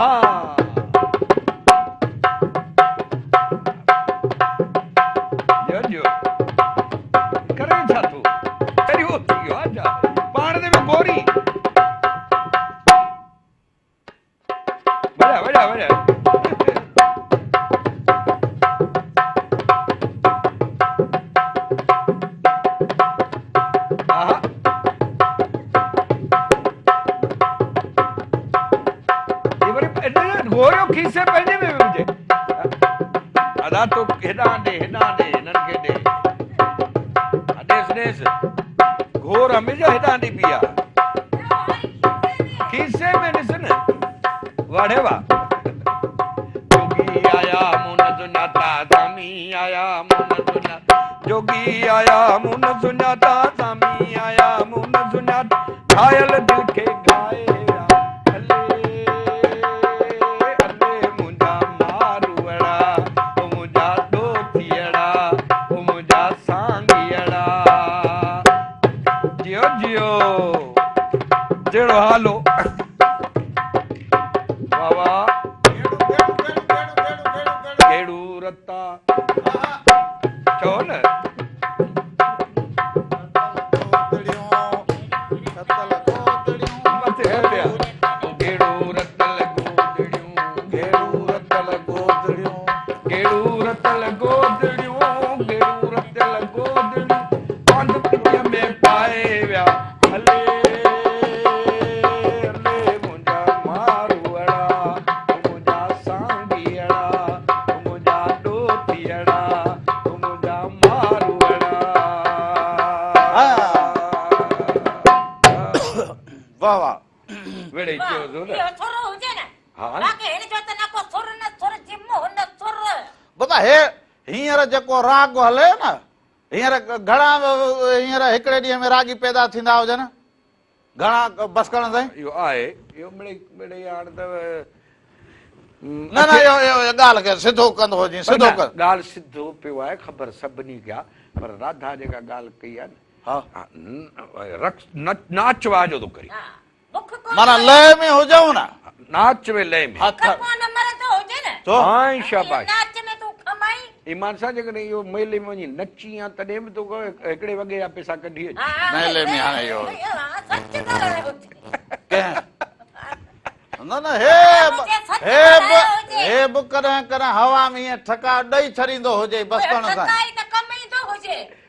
ها جو جو ڪري ڇا ٿو چريو ٿي ويو آ ڇا پاڻ تي به گوري وڙا وڙا وڙا آها هي وري گوريو کيسي پنهنجي ۾ به هجي ادا تو هيڏانهن ڏي هيڏانهن ڏي هنن کي ڏي ڏيس ڏيس گور هميشه هيڏانهن ڏبي آ کيسي ۾ ڏس نه واڙي وا جوڳي آيا مون نه سڃاتا سامي آيا مون نه سڃاتا جوڳي آيا مون نه سڃاتا سامي آيا مون نه سڃاتا گهايل دل کي گهائي ويا الي الي منهنجا ماروئڙا او منهنجا ڏوٿيئڙا او منهنجا سانگيئڙا جيو جيو جهڙو حال هو واه واه گيڙو رتا چئو نه مٿي هليا گيڙو رتل گودڙيون گيڙو. ته هي هينئر جيڪو راڳ هلي نه، هينئر گهڻا هينئر هڪڙي ڏينهن ۾ راڳي پيدا ٿيندا هجن؟ گهڻا بس ڪرڻ سائين؟ اهو آهي، اهو مڙئي مڙئي هاڻ ته نه نه اهو اهو ڳالهه کي سڌو ڪندو هجين، سڌو ڪر. ڳالهه سڌو پيو آهي، خبر سڀني کي آهي، پر راڌا جيڪا ڳالهه ڪئي آهي نه، رقص ناچ واهه جو ٿو ڪري. معنيٰ لئه ۾ هجون نه. ناچ ۾ لئه ۾. هٿ. ڇو؟ هائي شاباش. ايمان سان جيڪڏهن اهو ميلي ۾ وڃي نچين ها تڏهن به تو هڪڙي وڳي جا پئسا ڪڍي اچ. ميلي ۾ هاڻي اهو ڪنهن نه نه هي به هي به هي به ڪڏهن ڪڏهن هوا ۾ ائين ٺڪاء ڏئي ڇڏيندو هجي بس ڪرڻ سان.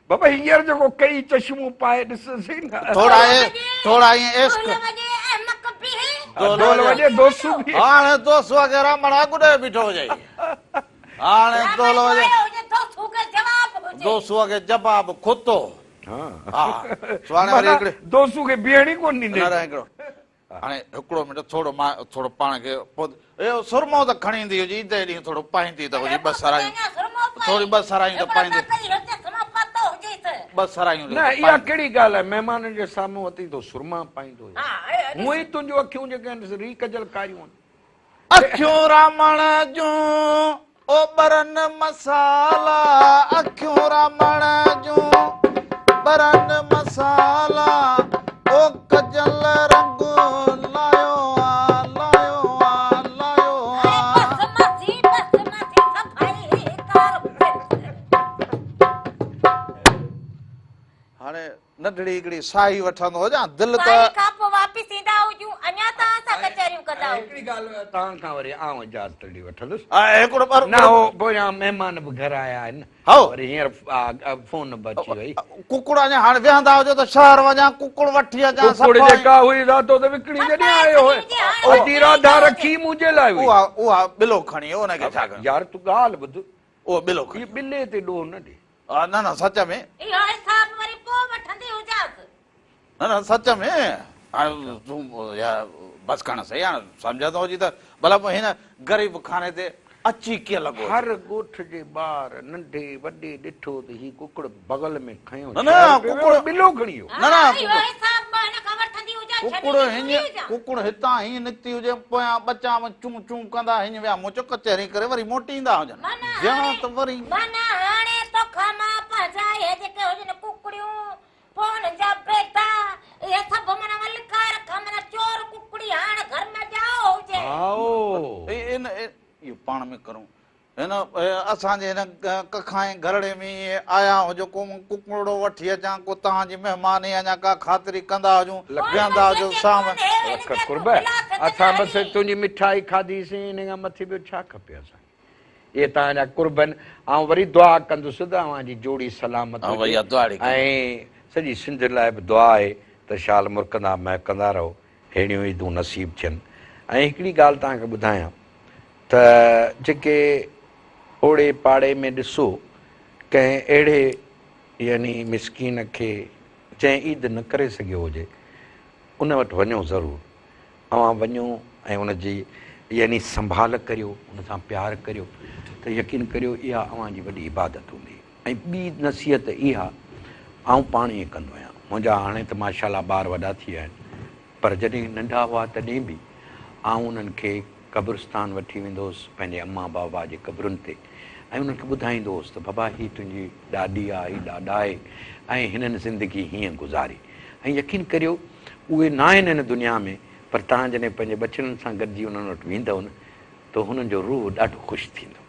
بابا هينئر جيڪو ڪئي چشمو پائي ڏسسين نه. ٿورا اي ٿورا ائين عشق. ڍول وڄي دوسو بيهي. هاڻي دوسو کي رامڻ اڳ ڏئي بيٺو هجي. هاڻي ڍول وڄي دوسو کي جواب کتو. ها سو هاڻي وري هڪڙي. دوسو کي بيهڻ ئي ڪونه ڏيندي. نه نه هڪڙو هاڻي هڪڙو منٽ ٿورو مان ٿورو پاڻ کي پوء اهو سرمو ته کڻي ايندي هجي عيد جي ڏينهن ٿورو پائيندي ته هجي ٻه سرايون ٿوري ٻه سرايون ته پائيندي ٻه سرايون نه اها ڪهڙي ڳالهه آهي مهمانن جي سامهون اٿي ٿو سرما پائيندو هجي هونئن ئي تنهنجون اکيون جيڪي آهن ري ڪجل ڪاريون آهن. اکيون رامڻ جون او ٻرن مسالا اکيون رامڻ جون ٻرن مسالا او ڪجل رنگ لايو آ لايو آ لايو آ. هاڻي ننڍڙي هڪڙي ساهي وٺندو هجان، دل ته. ساهي کان پوء واپس ايندا هجون، اڃا توهان سان ڪچهريون ڪندا هجون. هڪڙي ڳالهه توهان کان وري آئون اجازت ڏي وٺندس. هڪڙو پر. نه هو پويان مهمان به گهر آيا آهن. هائو. وري هينئر فون به اچي وئي. ڪڪڙ اڃا هاڻي ويهندا هجو ته شهر وڃان ڪڪڙ وٺي اچان. ڪڪڙ جيڪا هئي سا تو ته وڪڻي جڏهن آيو هئين. ادي راڌا رکي منهنجي لاء هئي. اها اها ٻلو کڻي ان کي ڇا ڪيون. يار تون ڳالهه ٻڌ. اهو ٻلو کڻي. هي ٻلي تي ڏوهه نه ڏي. نه نه سچ ۾. اهو حساب وري پوء وٺندي هجانس. نه نه سچ ۾ هاڻي تون يار بس ڪرڻ سهي هاڻي سمجهندو هجي ته ڀلا پوء هن غريب خاني تي اچي ڪيئن لڳو. هر ڳوٺ جي ٻار ننڍي وڏي ڏٺو ته هي ڪڪڙ بغل ۾ کنيو نه نه شهر پيو ڪڪڙ ويو ٻلو کڻي ويو. نه نه اهو حساب مان هن کان وٺندي هجان ڪڪڙ ڇڏيندي هڃ ٿوري هجان. ڪڪڙ هتان هيئن نڪتي هجي پويان ٻچا به چون چون ڪندا هڃ ويا مون چيو ڪچهري ڪري وري موٽي ايندا هجن. ويا ته وري. معنيٰ هاڻي توکان مان پنهنجا اهي جيڪي هجن ڪڪڙيون، پوء انهن جا بيدا، اهي سڀ معنيٰ مان لڪائي رکان، معنيٰ چور ڪڪڙي هاڻ گهر ۾ ڄائو هجي. هائو. ان اهو پاڻ ۾ ڪرون. هن اسان جي هن ڪکائين گهرڙي ۾ ائين آيا هجو ڪو مان ڪڪڙو وٺي اچان، ڪو توهان جي مهماني اڃا ڪا خاطري ڪندا هجون، ويهندا هجو سام. لک قرب، اسان بس تنهنجي مٺائي کاڌي سين، ان کان مٿي ٻيو ڇا کپي اسان کي. اهي توهان جا قرب آهن. آئون وري دعا ڪندس ته اوهان جي جوڙي سلامت هجي ۽ سڄي سنڌ لاء به دعا آهي ته شال مرڪندا مهڪندا رهو، ههڙيون عيدون نصيب ٿين. ۽ هڪڙي ڳالهه توهان کي ٻڌايان ته جيڪي اوڙي پاڙي ۾ ڏسو ڪنهن اهڙي يعني مسڪين کي جنهن عيد نه ڪري سگهيو هجي ان وٽ وڃو ضرور. اوهان وڃو ۽ ان جي يعني سنڀال ڪريو، ان سان پيار ڪريو ته يقين ڪريو اها اوهان جي وڏي عبادت هوندي. ۽ ٻي نصيحت اها، آئون پاڻ ائين ڪندو آهيان، منهنجا هاڻي ته ماشاء الله ٻار وڏا ٿي ويا آهن، پر جڏهن ننڍا هئا تڏهن به آئون انهن کي قبرستان وٺي ويندو هوس پنهنجي امان بابا جي قبرن تي ۽ انهن کي ٻڌائيندو هوس ته بابا هي تنهنجي ڏاڏي آ، هي ڏاڏا آهي ۽ هنن زندگي هيئن گذاري ۽ يقين ڪريو اهي ناهن هن دنيا ۾ پر توهان جڏهن پنهنجي ٻچڙن سان گڏجي انهن وٽ ويندؤ نه ته هنن جو روح ڏاڍو خوش ٿيندو.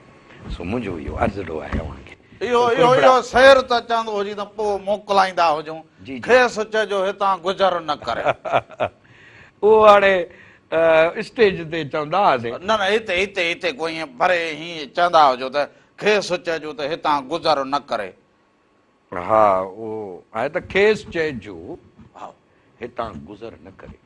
سو منهنجو اهو عرضڙو آهي اوهان کي اهو ته اهو قربڙا. اهو سير ته چوندو هجي ته پوء موڪلائيندا هجون. جي جي. کيس چئجو هتان گذر نه ڪري. اهو هاڻي اسٽيج تي چوندا هئاسين. نه نه هتي هتي هتي ڪو ائين پري هيئن چوندا هجو ته کيس چئجو ته هتان گذر نه ڪري. ها اهو آهي ته کيس چئجو هتان گذر نه ڪري.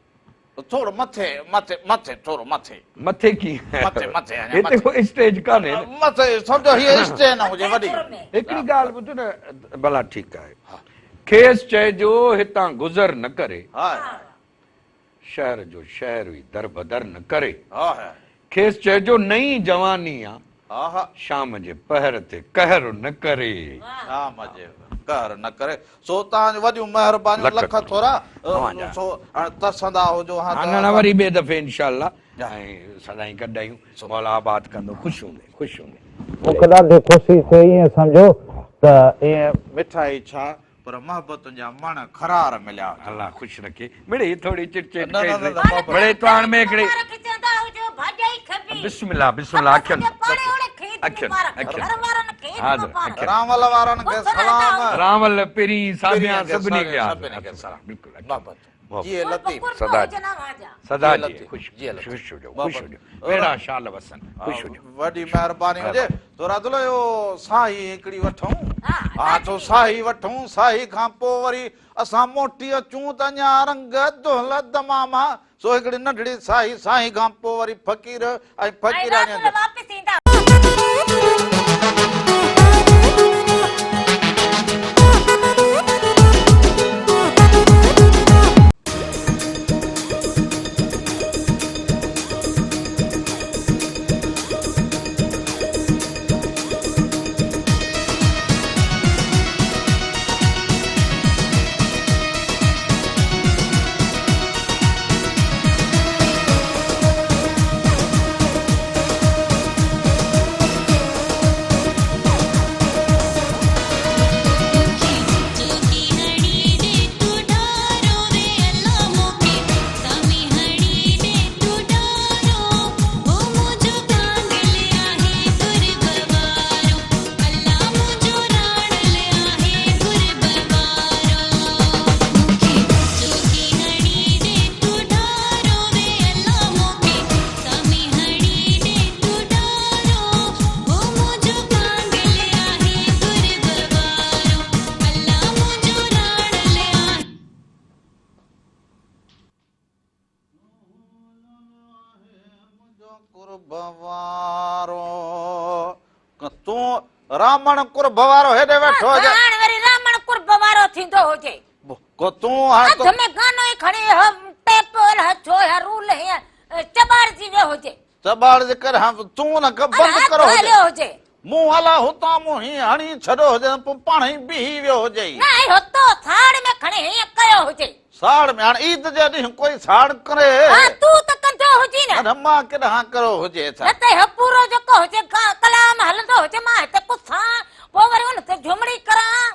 ٿورو مٿي مٿي مٿي ٿورو مٿي. مٿي ڪيئن؟ مٿي مٿي اڃا هتي ڪو اسٽيج ڪانهي نه. مٿي سمجهو هيء اسٽيج نه هجي وڏي. هڪڙي ڳالهه ٻڌ نه ڀلا ٺيڪ آهي. کيس چئجو هتان گذر نه ڪري. شهر جو شهر ئي دربدر نه ڪري. کيس چئجو نئين جواني آ. شام جي پهر تي قهر نه ڪري. شام جي قهر نه ڪري. سو توهان جون وڏيون مهربانيون لک ٿورا. سو ترسندا هجو ها ته. نه نه وري ٻئي دفعي انشاء الله ۽ سدائين گڏ آهيون. مولا آباد ڪندو. خوش هوندين خوش هوندين. مون کي ڏاڍي خوشي ٿئي ائين سمجهو ته ائين مٺائي ڇا پر محبتن جا مڻ خرار مليا هجن. الله خوش رکي. مڙئي ٿوري چٽ چيٽ ڪئي سي. مڙئي تو هاڻ ۾ هڪڙي. بسم الله بسم الله اکين اکين اکين حاضر اکين. رانول وارن کي سلام. رانول پرين ساڀيان سڀني کي حاضر سلام بلڪل محبت. جيئي لطيف. سدا جي سدا جي خوش خوش هجو خوش هجو ويڙها شال وسن خوش هجو. وڏي مهرباني هجي ٿورا دل اهو ساهي هڪڙي وٺون ها ٿو ساهي وٺون ساهي کان پوء وري اسان موٽي اچون ته اڃا رنگ دهل دماما سو هڪڙي ننڍڙي ساهي ساهي کان پوء وري فقير ۽ فقيراڻي جو واپس ايندا. قرب وارو تون رامڻ قرب وارو هيڏي ويٺو هجي. هاڻ وري رامڻ قرب وارو ٿيندو هجي. ڪو تون هاڻ اڌ ۾ گانو ئي کڻي هه ٽيپ الهه ڇو هي رول هي چٻاڙجي ويو هجي. چٻاڙجي ڪري هان تون نه بند ڪرو هجي. مون الا هتان مون هي هڻي ڇڏيو هجي پوء پاڻ ئي بيهي ويو هجي. نه اهو تو ساڙ ۾ کڻي هيئن ڪيو هجي. ساڙ ۾ هاڻ عيد جي ڏينهن ڪوئي ساڙ ڪري. ها تون ته ڪندو هجين نه. نه مان ڪڏهن ڪيو هجي ڇا. نه ته اهو پورو جيڪو هجي ڪلام هلندو هجي مان هتي ڪسان پوء وري ان تي جهمڙي ڪران.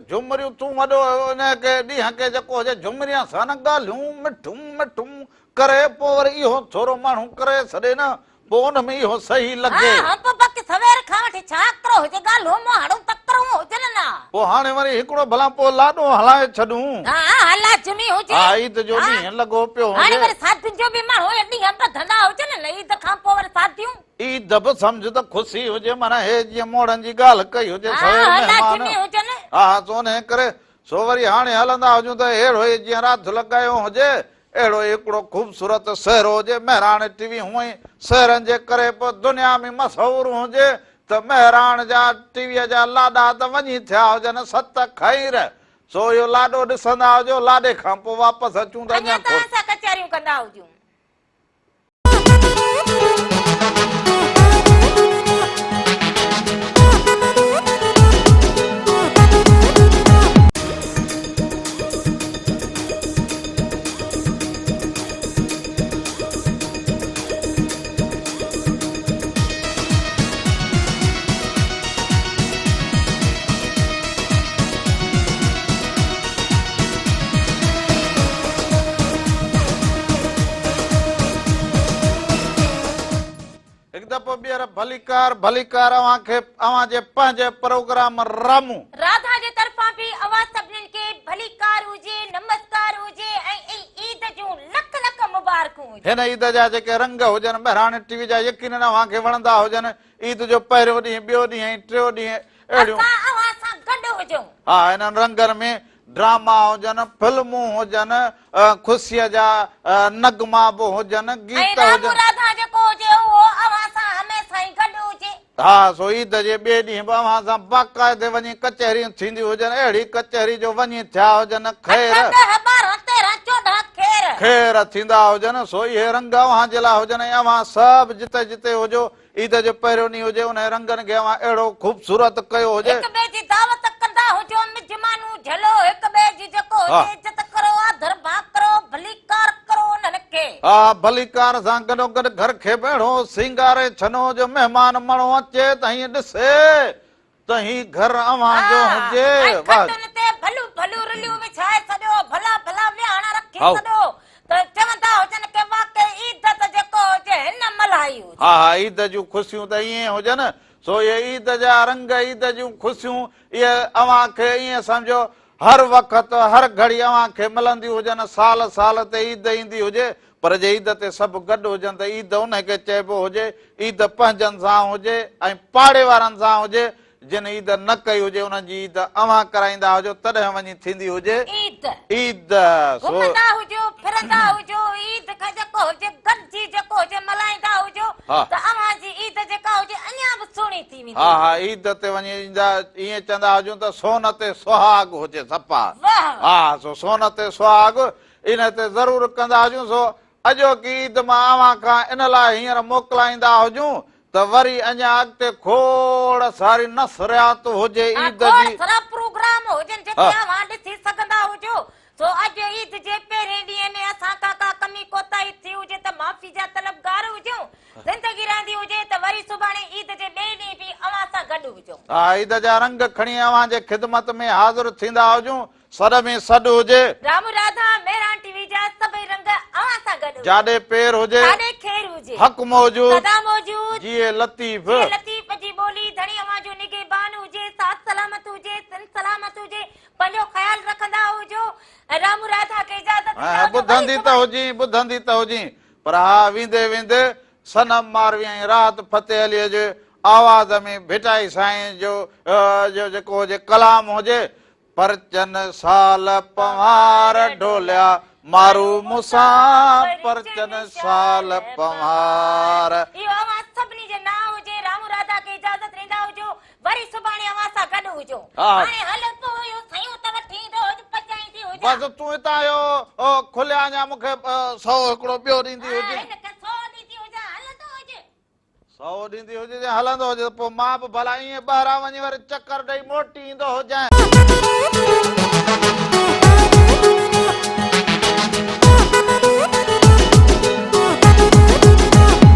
جهمريون تون وڏو ان کي ڏينهن کي جيڪو هجي جهمريان سان نه ڳالهيون مٺون مٺون ڪري پوء وري اهو ٿورو ماڻهو ڪري ڇڏي نه پوء ان ۾ اهو صحيح لڳي. ها پوء باقي سوير کان وٺي ڇا ڪرو هجي ڳالهون مهاڙون تڪرون هجن نه. پوء هاڻي وري هڪڙو ڀلا پوء لاڏو هلائي ڇڏون. ها ها لازمي هجي. ها عيد جو ڏينهن لڳو پيو هجي. هاڻي وري شادين جو به ماڻهو اهي ڏينهن ٻڌندا هجن نه عيد کان پوء وري شاديون. عيد به سمجهه ته خوشي هجي معنيٰ هي جيئن موڙن جي ڳالهه ڪئي هجي سوير ها مهمان. لازمي هجن. ها ها سو انهيء ڪري سو وري هاڻي هلندا هجون ته اهڙو ئي جيئن راڌ لڳايو هجي اهڙو ئي هڪڙو خوبصورت سهرو هجي، مهراڻ ٽي وي هونئن ئي سهرن جي ڪري به دنيا ۾ مشهور هجي ته مهراڻ جا ٽي ويء جا لاڏا ته وڃي ٿيا هجن ست خير، سو اهو لاڏو ڏسندا هجو، لاڏي کان پوء واپس اچون ته اڃا اڃا توهان سان ڪچهريون ڪندا هجون. هڪ دفعو ٻيهر ڀليڪار ڀليڪار اوهان کي اوهان جي پنهنجي پروگرام رامون. راڌا جي طرفان به اوهان سڀنين کي ڀليڪار هجي نمسڪار هجي ۽ عيد جون لک لک مبارڪون هجن. هن عيد جا جيڪي رنگ هجن مهراڻ ٽي وي جا يقينن اوهان کي وڻندا هجن عيد جو پهريون ڏينهن ٻيو ڏينهن ۽ ٽيون ڏينهن اهڙيون. اسان اوهان سان گڏ هجون. ها انهن رنگن ۾ ڊراما هجن، فلمون هجن، خوشيء جا نغما به هجن، گيت ۽ هجن. رامو راڌا جيڪو هجي اهو اوهان سان هميشه ئي گڏ هجي. ها سو عيد جي ٻئي ڏينهن به اوهان سان باقاعدي وڃي ڪچهريون ٿينديون هجن، اهڙي ڪچهري جو وڃي ٿيا هجن خير. 8، 10، 12، 13، 14 خير. خير ٿيندا هجن. سو اهي رنگ اوهان جي لاء هجن ۽ اوهان سڀ جتي جتي هجو، عيد جو پهريون ڏينهن هجي، انهي رنگن کي اوهان اهڙو خوبصورت ڪيو هجي. هڪ ٻئي جي دعوت ڪندا هجو، مزمانون جهلو، هڪ ٻئي جي جيڪو هجي عزت ڪرو، آڌر ڀاء ڪرو، ڀليڪار ڪرو انهن کي. ها، ڀليڪار سان گڏوگڏ گهر کي به اهڙو سينگاري ڇڏو جو مهمان ماڻهو اچي ته هيئن ڏسي ته هي گهر اوهان جو هجي. ۽ کٽن تي ڀليون ڀليون رليون وڇائي ڇڏيو، ڀلا ڀلا ويهاڻا رکي ڇڏيو ته چوندا هجن ڪي واقعي عيد ته جيڪو هجي هن ملهائي هجي. ها ها عيد جون خوشيون ته ائين هجن، سو اهي عيد جا رنگ، عيد جون خوشيون اهي اوهان کي ائين سمجهو هر وقت هر گهڙي اوهان کي ملنديون هجن، سال سال تي عيد ايندي هجي، پر جي عيد تي سڀ گڏ هجن ته عيد انهي کي چئبو هجي، عيد پنهنجن سان هجي ۽ پاڙي وارن سان هجي، جن عيد نه ڪئي هجي انهن جي عيد اوهان ڪرائيندا هجو تڏهن وڃي ٿيندي هجي عيد. عيد. سو. گهمندا هجو، ڦرندا هجو، عيد کي جيڪو هجي گڏجي جيڪو هجي ملهائيندا هجو ته اوهان جي عيد جيڪا هجي اڃا به سهڻي ٿي ويندي. ها ها عيد تي وڃي ائين چوندا هجون ته سون تي سهاڳ هجي صفا. واهه. ها سو سون تي سهاڳ ان تي ضرور ڪندا هجون سو اڄوڪي عيد مان اوهان کان ان لاء هينئر موڪلائيندا هجون ته وري اڃا اڳتي کوڙ ساري نثريات هجي عيد کوڙ جي. سارا پروگرام هجن جيڪي اوهان ڏسي سگهندا هجو سو اڄ عيد جي پهرين ڏينهن ۾ اسان کان ڪا ڪمي ڪوتاهي ٿي هجي ته معافي جا طلبگار هجون زندگي رهندي هجي ته وري سڀاڻي عيد جي ٻئي ڏينهن به اوهان سان گڏ هجون. ها عيد جا رنگ کڻي اوهان جي خدمت ۾ حاضر ٿيندا هجون سڏ ۾ سڏ هجي. رام راڌا مهراڻ ٽي وي جا سڀئي رنگ اوهان سان گڏ هجن. جاڏي پير هجي. تاڏي خير هجي. حق موجود. سدا موجود. جيئي لطيف. جيئي لطيف جي ٻولي ڌڻي اوهان جو نگهبان هجي ساٿ سلامت هجي سنڌ سلامت هجي پنهنجو خيال رکندا هجو ۽ رام راڌا کي اجازت ڏيندا هجو وري ٻڌندي ته سڀاڻي. هجين ٻڌندي ته هجين پر ها ويندي ويندي صنم ماروي ۽ راحت فتح عليء جي آواز ۾ ڀٽائي سائين جو جيڪو هجي ڪلام هجي پرچن سال پنهوار ڍوليا مارو مون سان پرچن سال پنهوار. اهو اوهان سڀني جي نانء هجي. رامو راڌا کي اجازت ڏيندا هجو. وري سڀاڻي اوهان سان گڏ هجون. هاڻي هل تون اهو سيون ته وٺي ايندو هج پچائيندي هجان. بس تون هتان اهو کليا اڃا مون کي سئو هڪڙو ٻيو ڏيندي هجين. ها هن کي سئو ڏيندي هجان هلندو هج. سئو ڏيندي هجي جي هلندو هجي ته پوء مان به ڀلا ائين ٻاهران وڃي وري چڪر ڏئي موٽي ايندو هجانء.